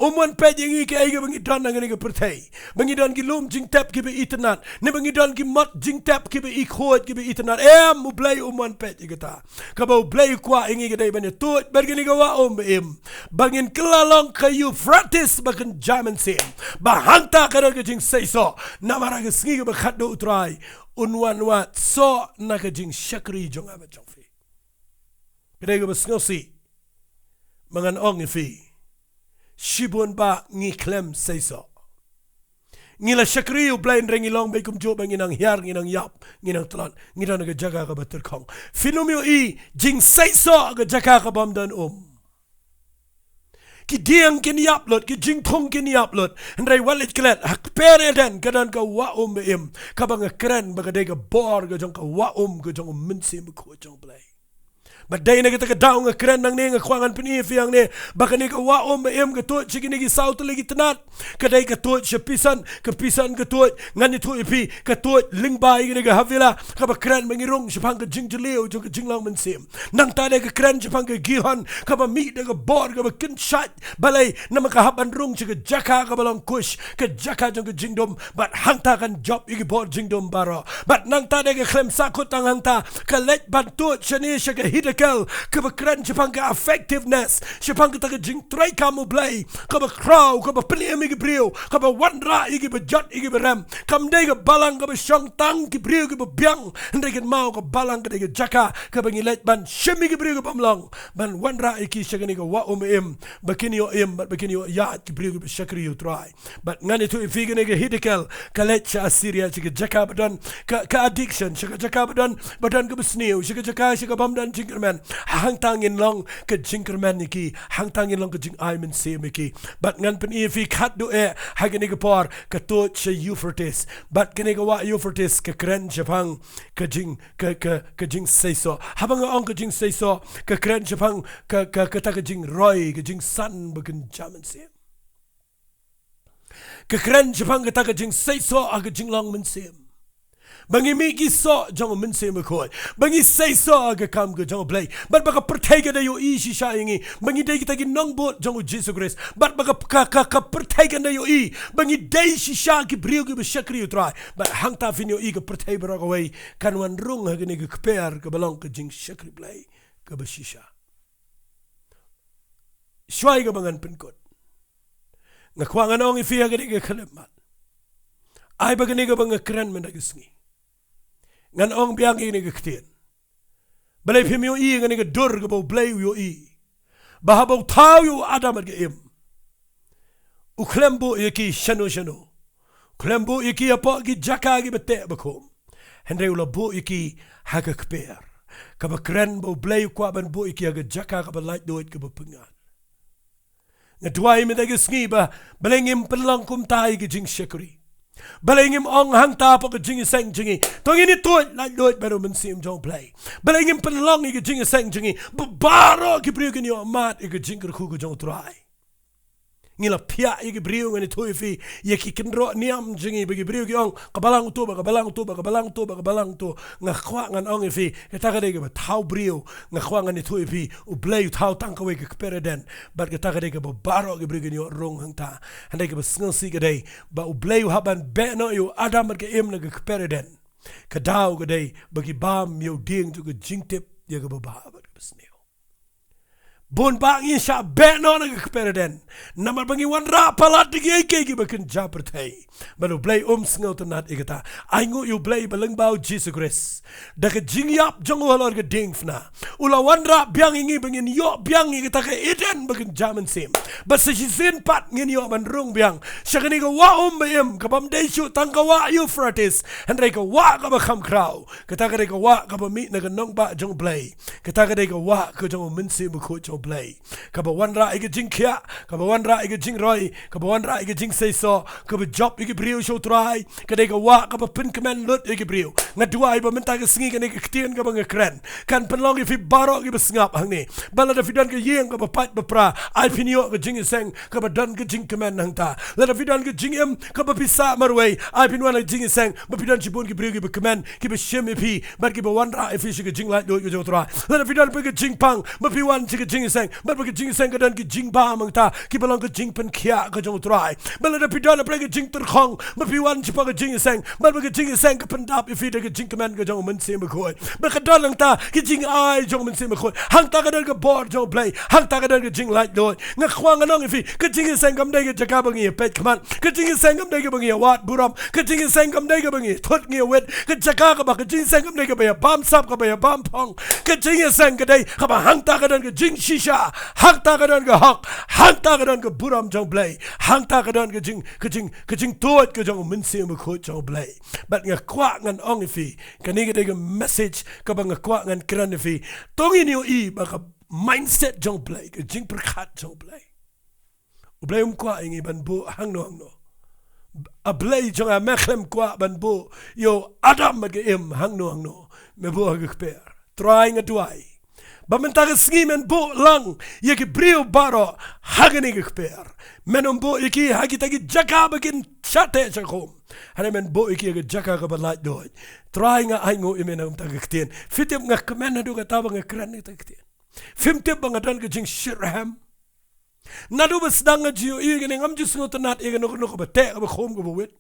Um wan peit ïa ngi kaei kaba ngi don ha kane ka pyrthei, ba ngi don ki lum jingtep kiba itynnat, ne ba ngi don ki mot jingtep kiba ikhuid kiba itynnat. Em, U Blei um wan peit ïa kata. Kaba U Blei u kwah ïa ngi ka dei ban ïa tuid bad kane ka wah um ba im, ba ngin kylla long ka Euphrates ba kynja mynsiem, ba hangta ka don ka jingseisoh. Namar ha ka sngi kaba khatduh U Trai un wan wad soh na ka jingshakri jong nga bad jong phi. Ka dei kaba sngewsih ba ngan ong ïa phi, shibun bah ngi khlem seisoh. Ngi la shakri U Blei hynrei ngi long beit kumjuh ba ngi nang hiar, ngi nang ïap, ngi nang tlot, ngi don ha ka jaka kaba tyrkhong. Phin ym ïohi jingseisoh ha ka jaka ka bym don um. Ki dieng kin ïap lut, ki jingthung kin ïap lut, hynrei wat leit klet, ha kper Eden ka don ka wah um ba im, kaba nga kren ba ka dei ka bor ka jong ka wah um ka jong U Mynsiem Bakhuid jong U Blei. Bad dei na kata ka daw nga kren nangne, nga kwah ngan pyni ïa phi hangne ba kane ka wah um ba im ka tuid sha kine ki saw tylli ki tnat. Ka dei ka tuid sha Pison, ka Pison ka tuid, ngan ïathuh ïa phi, ka tuid lyngba ïa kane ka Havilah, kaba kren ba ngi rung shaphang ka jingjylliew jong ka jinglong mynsiem. Nangta dei ka kren shaphang ka Gihon, kaba mih da ka bor kaba kynshait. Balei? Namar ka hap ban rung sha ka jaka kaba long Kush, ka jaka jong ka jingdum, bad hangta kan jop ïa ki bor jingdum baroh. Bad nangta dei ka khlem sahkut tang hangta, ka leit ban tuid shane sha ka Hiddekel, kaba kren shaphang ka effectiveness, shaphang kata ka jingtrei kam U Blei, kaba khraw, kaba pynim ïa ki briew, kaba wanrah ïa kiba jot ïa kiba rem. Kam dei ka balang kaba shong tang ki briew kiba biang, hynrei kynmaw ka balang ka dei ka jaka kaba ngi leit ban shim ïa ki briew ki bym long, ban wanrah ïa ki sha kane ka wah um ba im, ba kin ïoh im bad ba kin ïoh ïaid ki briew kiba shakri ïa U Trai. Bad ngan ïathuh ïa phi, kane ka Hiddekel ka leit sha Assyria, sha ka jaka ba don ka, ka addiction, sha ka jaka ba don, ba don kaba sniew, sha ka jaka sha ka bym don jingkyrmen. kmen, hangta ngin long ka jingkyrmen ïa ki, hangta ngin long ka jingai mynsiem ïa ki. Bad ngan pyni ïa phi khatduh eh ha kane ka por, ka tuid sha Euphrates. Bad kane ka wah Euphrates ka kren shaphang ka jing, ka, ka, ka jingseisoh. Haba nga ong ka jingseisoh, ka kren shaphang ka, ka, kata ka jingroi, ka jingsan ba kynja mynsiem. Ka kren shaphang kata ka jingseisoh ha ka jinglong mynsiem. Ba ngi mih ki soh jong u Mynsiem Bakhuid. Ba ngi seisoh ha ka kam ka jong u Blei. Bad ba ka pyrthei kan da ïohi shisha ïa ngi. Ba ngi dei kita ki nongbud jong u Jisu Khrist. Bad ba ka, ka, ka, ka pyrthei kan da ïohi. Ba ngi dei shisha ki briew kiba shakri u Trai. Bad hangta phin ïohi ka pyrthei baroh kawei kan wan rung ha kane ka kper kaba long ka jingshakri Blei kaba shisha. Shuwa ïa kaba ngan pynkut, nga kwah ngan ong ïa phi ha kane ka khyllipmat. Ai ba kane kaba nga kren mynta ka sngi, ngan ong biang ïa kane ka ktien. Balei phim ïohi ïa kane ka dur kaba u Blei u ïohi, ba haba u thaw ïa u Adam bad ka Im, u khlem buh ïa ki shano shano. U khlem buh ïa ki hapoh ki jaka kiba teh bakhum. Hynrei u la buh ïa ki ha ka kper. Kaba kren ba u Blei u kwah ban buh ïa ki ha ka jaka kaba laitluid kaba pyngngad. Nga duwai mynta ka sngi ba balei ngim pynlong kumta ïa ka jingshakri. Balei ngim ong hangta hapoh ka jingïaseng jong ngi, to ngin ïa tuid laitluid bad u Mynsiem jong u Blei. Balei ngim pynlong ïa ka jingïaseng jong ngi ba baroh ki briew kin ïoh mad ïa ka jingkyrkhu ka jong u Trai. Ngi la phiah ïa ki briew, ngan ïathuh ïa phi, ïa ki kynroh niam jong ngi, ba ki briew ki ong ka balang uto, ba ka balang uto, ba ka balang uto, ba ka balang uto. Nga kwah ngan ong ïa phi, kata ka dei kaba thaw briew. Nga kwah ngan ïathuh ïa phi, u Blei u thaw tang kawei ka kper Eden. Bad kata ka dei kaba baroh ki briew kin ïoh rung hangta. Hynrei kaba sngewsih ka dei ba u Blei u hap ban beh noh ïa u Adam bad ka Im na ka kper Eden. Ka daw ka dei ba ki bam ïa u dieng jong ka jingtip ïa kaba bha bad kaba sniew. Bun bah ngi shah beh noh na ka kper Eden namar ba ngi wanrah palat da kiei kiei kiba kynja pyrthei. Bad u Blei um sngewtynnat ïa kata. Ai nguh ïa u Blei ba lyngba u Jisu Khrist, da ka jingïap jong u halor ka diengphna, u la wanrah biang ïa ngi ba ngin ïoh biang ïa kata ka Eden ba kynja mynsiem. Bad sa shisien pat ngin ïoh ban rung biang sha kane ka wah um ba im, kabym dei shuh tang ka wah Euphrates, hynrei ka wah kaba kham khraw. Kata ka dei ka wah kaba mih na ka nongbah jong u Blei. Kata ka dei ka wah ka jong u Mynsiem Bakhuid jong u Blei, kaba wanrah ïa ka jingkhiah, kaba wanrah ïa ka jingroi, kaba wanrah ïa ka jingseisoh, kaba jop ïa ki briew sha u Trai. Ka dei ka wah kaba pynkmen lut ïa ki briew. Nga duwai ba mynta ka sngi kane ka ktien kaba nga kren kan pynlong ïa phi baroh kiba sngap hangne, ba lada phi don ka ïing kaba pait ba pra, ai phin ïoh ka jingïaseng kaba don ka jingkmen hangta. Lada phi don ka jingim kaba pisa marwei, ai phin wan ha ka jingïaseng ba phi don shibun ki briew kiba kmen, kiba shim ïa phi bad kiba wanrah ïa phi sha ka jinglaitluid ka jong u Trai. Lada phi don phi ka jingpang, ba phi wan sha ka jingïaseng bad ba ka jingïaseng ka don ka jingbam hangta, kiba long ka jingpynkhiah ka jong u Trai. Bad lada phi don phi ka jingtyrkhong, ba phi wan shapoh ka jingïaseng bad ba ka jingïaseng ka pyndap ïa phi da ka jingkmen ka jong u Mynsiem Bakhuid. Ba ka don hangta ka jingai jong u Mynsiem Bakhuid. Hangta ka don ka bor jong u Blei. Hangta ka don ka jinglaitluid. Nga kwah ngan ong ïa phi, ka jingïaseng kam dei ka jaka ba ngi ïa peit khmat. Ka jingïaseng kam dei kaba ngi ïa wad burom. Ka jingïaseng kam dei kaba ngi ïa thut ngi ïa wit. Ka jaka kaba, ka jingïaseng kam dei kaba ïa bam sap, kaba ïa bam phong. Ka jingïaseng ka dei kaba hangta ka don ka jingshisha, hangta ka don ka hok, hangta ka don ka burom jong u Blei, hangta ka don ka jing, ka jing, ka jingtuid ka jong u Mynsiem Bakhuid jong u Blei. Bad nga kwah ngan ong ïa phi, kane ka dei ka message kaba nga kwah ngan kren ïa phi. To ngin ïohi ba ka mindset jong u Blei, ka jingpyrkhat jong u Blei. U Blei um kwah ïa ngi ban buh hangno hangno. A Blei jong nga, me khlem kwah ban buh ïa u Adam bad ka Im hangno hangno. Me buh ha ka kper. Trai, nga duwai ba mynta ka sngi men buh lang ïa ki briew baroh ha kane ka kper. Men ym buh ïa ki ha kita ki jaka ba kin shah teh shah khum. Hynrei men buh ïa ki ha ka jaka kaba laitluid. Trai, nga ai nguh ïa me na ka bynta ka ktien. Phi tip nga kmen naduh kata ba nga kren ïa kata ka ktien? Phim tip ba nga don ka jingshitrhem? Naduh ba sdang nga ju ïohi ïa kane, ngam ju sngewtynnat ïa kano kano kaba teh, kaba khum, kaba wit.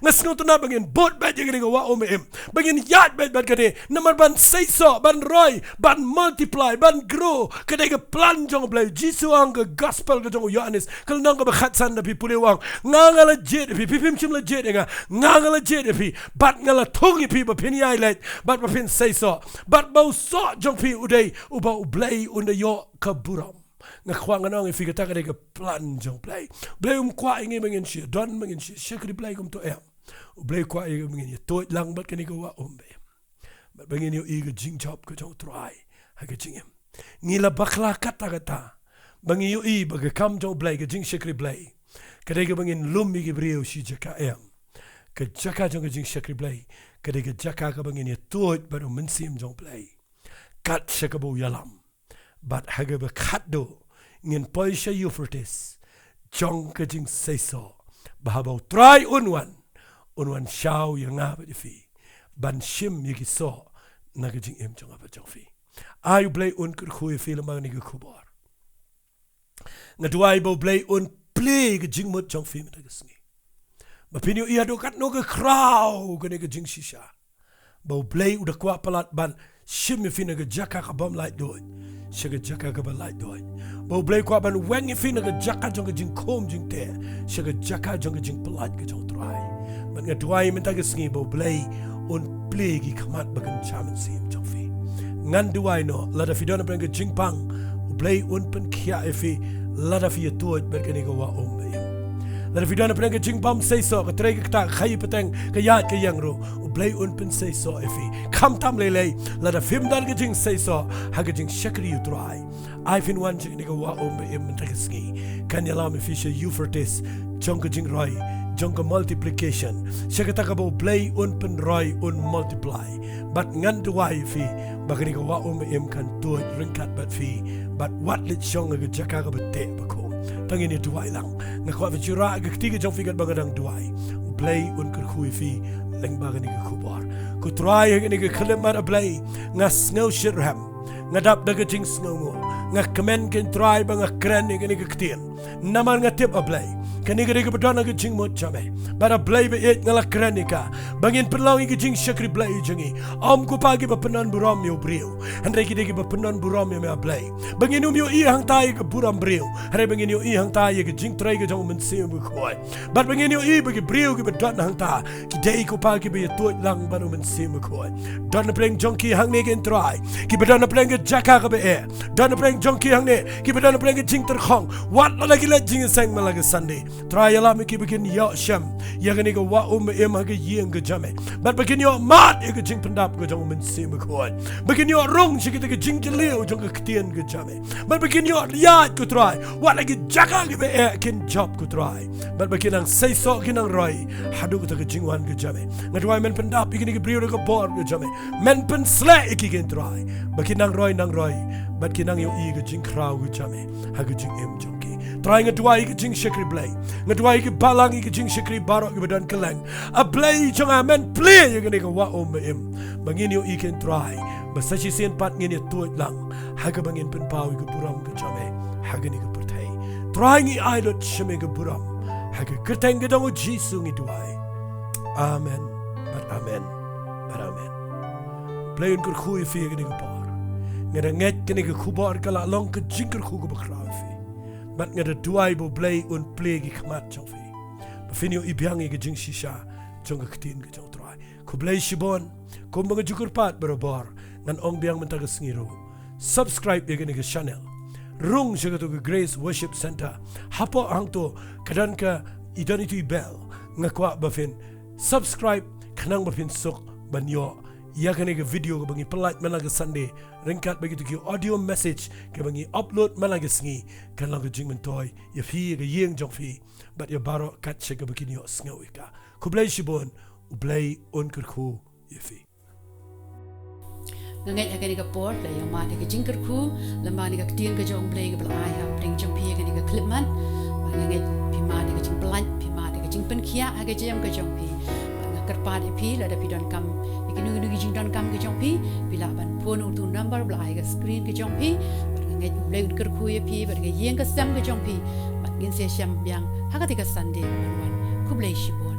Nga sngewtynnat ba ngin bud beit ïa kane ka wah um ba im, ba ngin ïaid beit bad kane, namar ban seisoh, ban roi, ban multiply, ban grow, ka dei ka plan jong u Blei. Jisu ong, ka gospel ka jong u Ïoannis, ka lynnong kaba khatsan, lada phi pule, u ong, nga nga la jied ïa phi, phi phim shym la jied ïa nga, nga nga la jied ïa phi, bad nga la thung ïa phi ba phin ïaid leit bad ba phin seisoh, bad ba u soh jong phi u dei uba u Blei un da ïoh ka burom. Nga kwah ngan ong ïa phi, kata ka dei ka plan jong u Blei. U Blei um kwah ïa ngi ba ngin shu don, ba ngin shu shakri Blei kumto, em. U Blei u kwah ïa ngi ba ngin ïa tuid lang bad kane ka wah um ba im, bad ba ngin ïohi ka jingjop ka jong u Trai ha ka jingim. Ngi la bakla katta katta ba ngi ïohi ba ka kam jong U Blei, ka jingshakri Blei, ka dei kaba ngin lum ïa ki briew shi jaka em. Ka jaka jong ka jingshakri Blei ka dei ka jaka kaba ngin ïa tuid bad U Mynsiem jong U Blei, kat sha kaba u ïalam. Bad ha kaba khatduh ngin poi sha Euphrates jong ka jingseisoh, ba haba U Trai un wan, un wan shaw ïa nga bad ïa phi ban shim ïa ki soh na ka jingim jong nga bad jong phi. Ai U Blei un kyrkhu ïa phi lyngba kane ka khubor. Nga duwai ba U Blei un plie ka jingmut jong phi mynta ka sngi, ba phin ïohi haduh katno ka khraw kane ka jingshisha, ba U Blei u da kwah palat ban shim ïa phi na ka jaka ka bym laitluid sha ka jaka kaba laitluid, ba U Blei u kwah ban weng ïa phi na ka jaka jong ka jingkhum jingteh sha ka jaka jong ka jingpyllait ka jong U Trai. Bad nga duwai mynta ka sngi ba U Blei un plie ki khmat ba kynja mynsiem jong phi. Ngan duwai noh, lada phi don hapdeng ka jingpang, U Blei un pynkhiah ïa phi lada phi ïa tuid bad kane ka Wah Um Ba Im. Lada phi don hapdeng ka jingbymseisoh, ka trei ka ktah, ka khaïi pateng, ka ïaid ka ïeng ruh, U Blei un pynseisoh ïa phi. Khamtam lei lei lada phim don ka jingseisoh ha ka jingshakri U Trai, ai phin wan sha kane ka Wah Um Ba Im mynta ka sngi, kan ïalam ïa phi sha Euphrates jong ka jingroi, jong ka multiplication, sha kata kaba U Blei un pynroi, un multiply. Bad ngan duwai ïa phi ba kane ka Wah Um Ba Im kan tuid ryngkat bad phi, bad wat leit shong ha ka jaka kaba teh ba khum. To ngin ïa duwai lang. Nga kwah phin shu rah ka kti ka jong phi katba nga dang duwai. U Blei un kyrkhu ïa phi lyngba kane ka khubor. Ko Trai, ha kane ka khyllipmat, A Blei, nga sngew shitrhem, nga dap da ka jingsngewnguh. Nga kmen, ko Trai, ba nga kren ïa kane ka ktien, namar nga tip, A Blei, kane ka dei kaba don ha ka jingmut jong me. Bad, A Blei ba ïeit, nga la kren ïa ka ba ngin pynlong ïa ka jingshakri Blei jong ngi, ym ko Pa kiba pyndonburom ïa u briew, hynrei ki dei kiba pyndonburom ïa me, A Blei, ba ngin ym ïohi hangta ïa ka burom briew, hynrei ba ngin ïohi hangta ïa ka jingtrei ka jong U Mynsiem Bakhuid. Bad ba ngin ïohi ba ki briew kiba don hangta ki dei, ko Pa, kiba ïa tuid lang bad U Mynsiem Bakhuid. Don hapdeng jong ki hangne, ko Trai, kiba don hapdeng ka jaka kaba eh. Don hapdeng jong ki hangne kiba don hapdeng ka jingtyrkhong. Wat lada ki leit jingïaseng man la ka Sunday, Trai, ïalam ïa ki ba kin ïoh shem ïa kane ka Wah Um Ba Im ha ka ïing ka jong me, bad ba kin ïoh mad ïa ka jingpyndap ka jong U Mynsiem Bakhuid, ba kin ïoh rung sha kita ki jingjylliew jong ka ktien ka jong me, bad ba kin ïoh ïaid, ko Trai, wat la ki jaka kiba eh kin jop, ko Trai, bad ba kin nang seisoh, kin nang roi haduh kata ka jingwan ka jong me. Nga duwai men pyndap ïa kine ki briew da ka bor ka jong me, men pynsleh ïa ki, ko Trai, ba kin nang roi, nang roi, bad kin nang ïohi ka jingkhraw ka jong me ha ka jingim jong ki. Trai, nga duwai ïa ka jingshakri Blei, nga duwai ïa ki balang, ïa ka jingshakri baroh kiba don kylleng, A Blei jong nga, men plie ïa kane ka Wah Um Ba Im, ba ngin ïohi, ko Trai, ba sa shisien pat ngin ïa tuid lang ha kaba ngin pynpaw ïa ka burom ka jong me ha kane ka pyrthei. Trai, ngi ai lut sha me ka burom, ha ka kyrteng ka jong U Jisu ngi duwai. Amen bad amen bad amen. Blei un kyrkhu ïa phi ha kane ka por. Nga da ngeit kane ka khubor ka la long ka jingkyrkhu kaba khraw ïa phi, bad nga da duwai ba U Blei un plie ki khmat jong phi, ba phin ïohi biang ïa ka jingshisha jong ka ktien ka jong U Trai. Khublei shibun. Kumba nga ju kyrpad barabor, ngan ong biang mynta ka sngi ruh, subscribe ïa kane ka channel. Rung sha kato ka Grace Worship Centre. Hapoh hangto ka don ka, i don itu i bell. Nga kwah ba phin subscribe, khnang ba phin suk ban ïoh ïa kane ka video kaba ngi pynlait man la ka Sunday, ryngkat bad kito ki audio message kiba ngi upload man la ka sngi. Kan long ka jingmyntoi ïa phi, ïa ka ïing jong phi, bad ïa baroh kat sha kaba kin ïohsngew ïa ka. Khublei shibun. U Blei un kyrkhu ïa phi. Nga ngeit ha kane ka por la ïoh mad ïa ka jingkyrkhu lyngba kane ka ktien ka jong U Blei kaba la ai hapdeng jong phi ha kane ka khyllipmat. Bad nga ngeit phi mad ïa ka jingpyllait, phi mad ïa ka jingpynkhiah ha ka jingim ka jong phi. Bad nga kyrpad ïa phi, lada phi donkam ïa kino kino ki jingdonkam ka jong phi, phi lah ban phone ha uto u number ba la ai ha ka screen ka jong phi. Bad nga ngeit U Blei un kyrkhu ïa phi bad ka ïing ka sem ka jong phi. Bad ngin sa ïashem biang ha kata ka Sunday ban wan. Khublei shibun.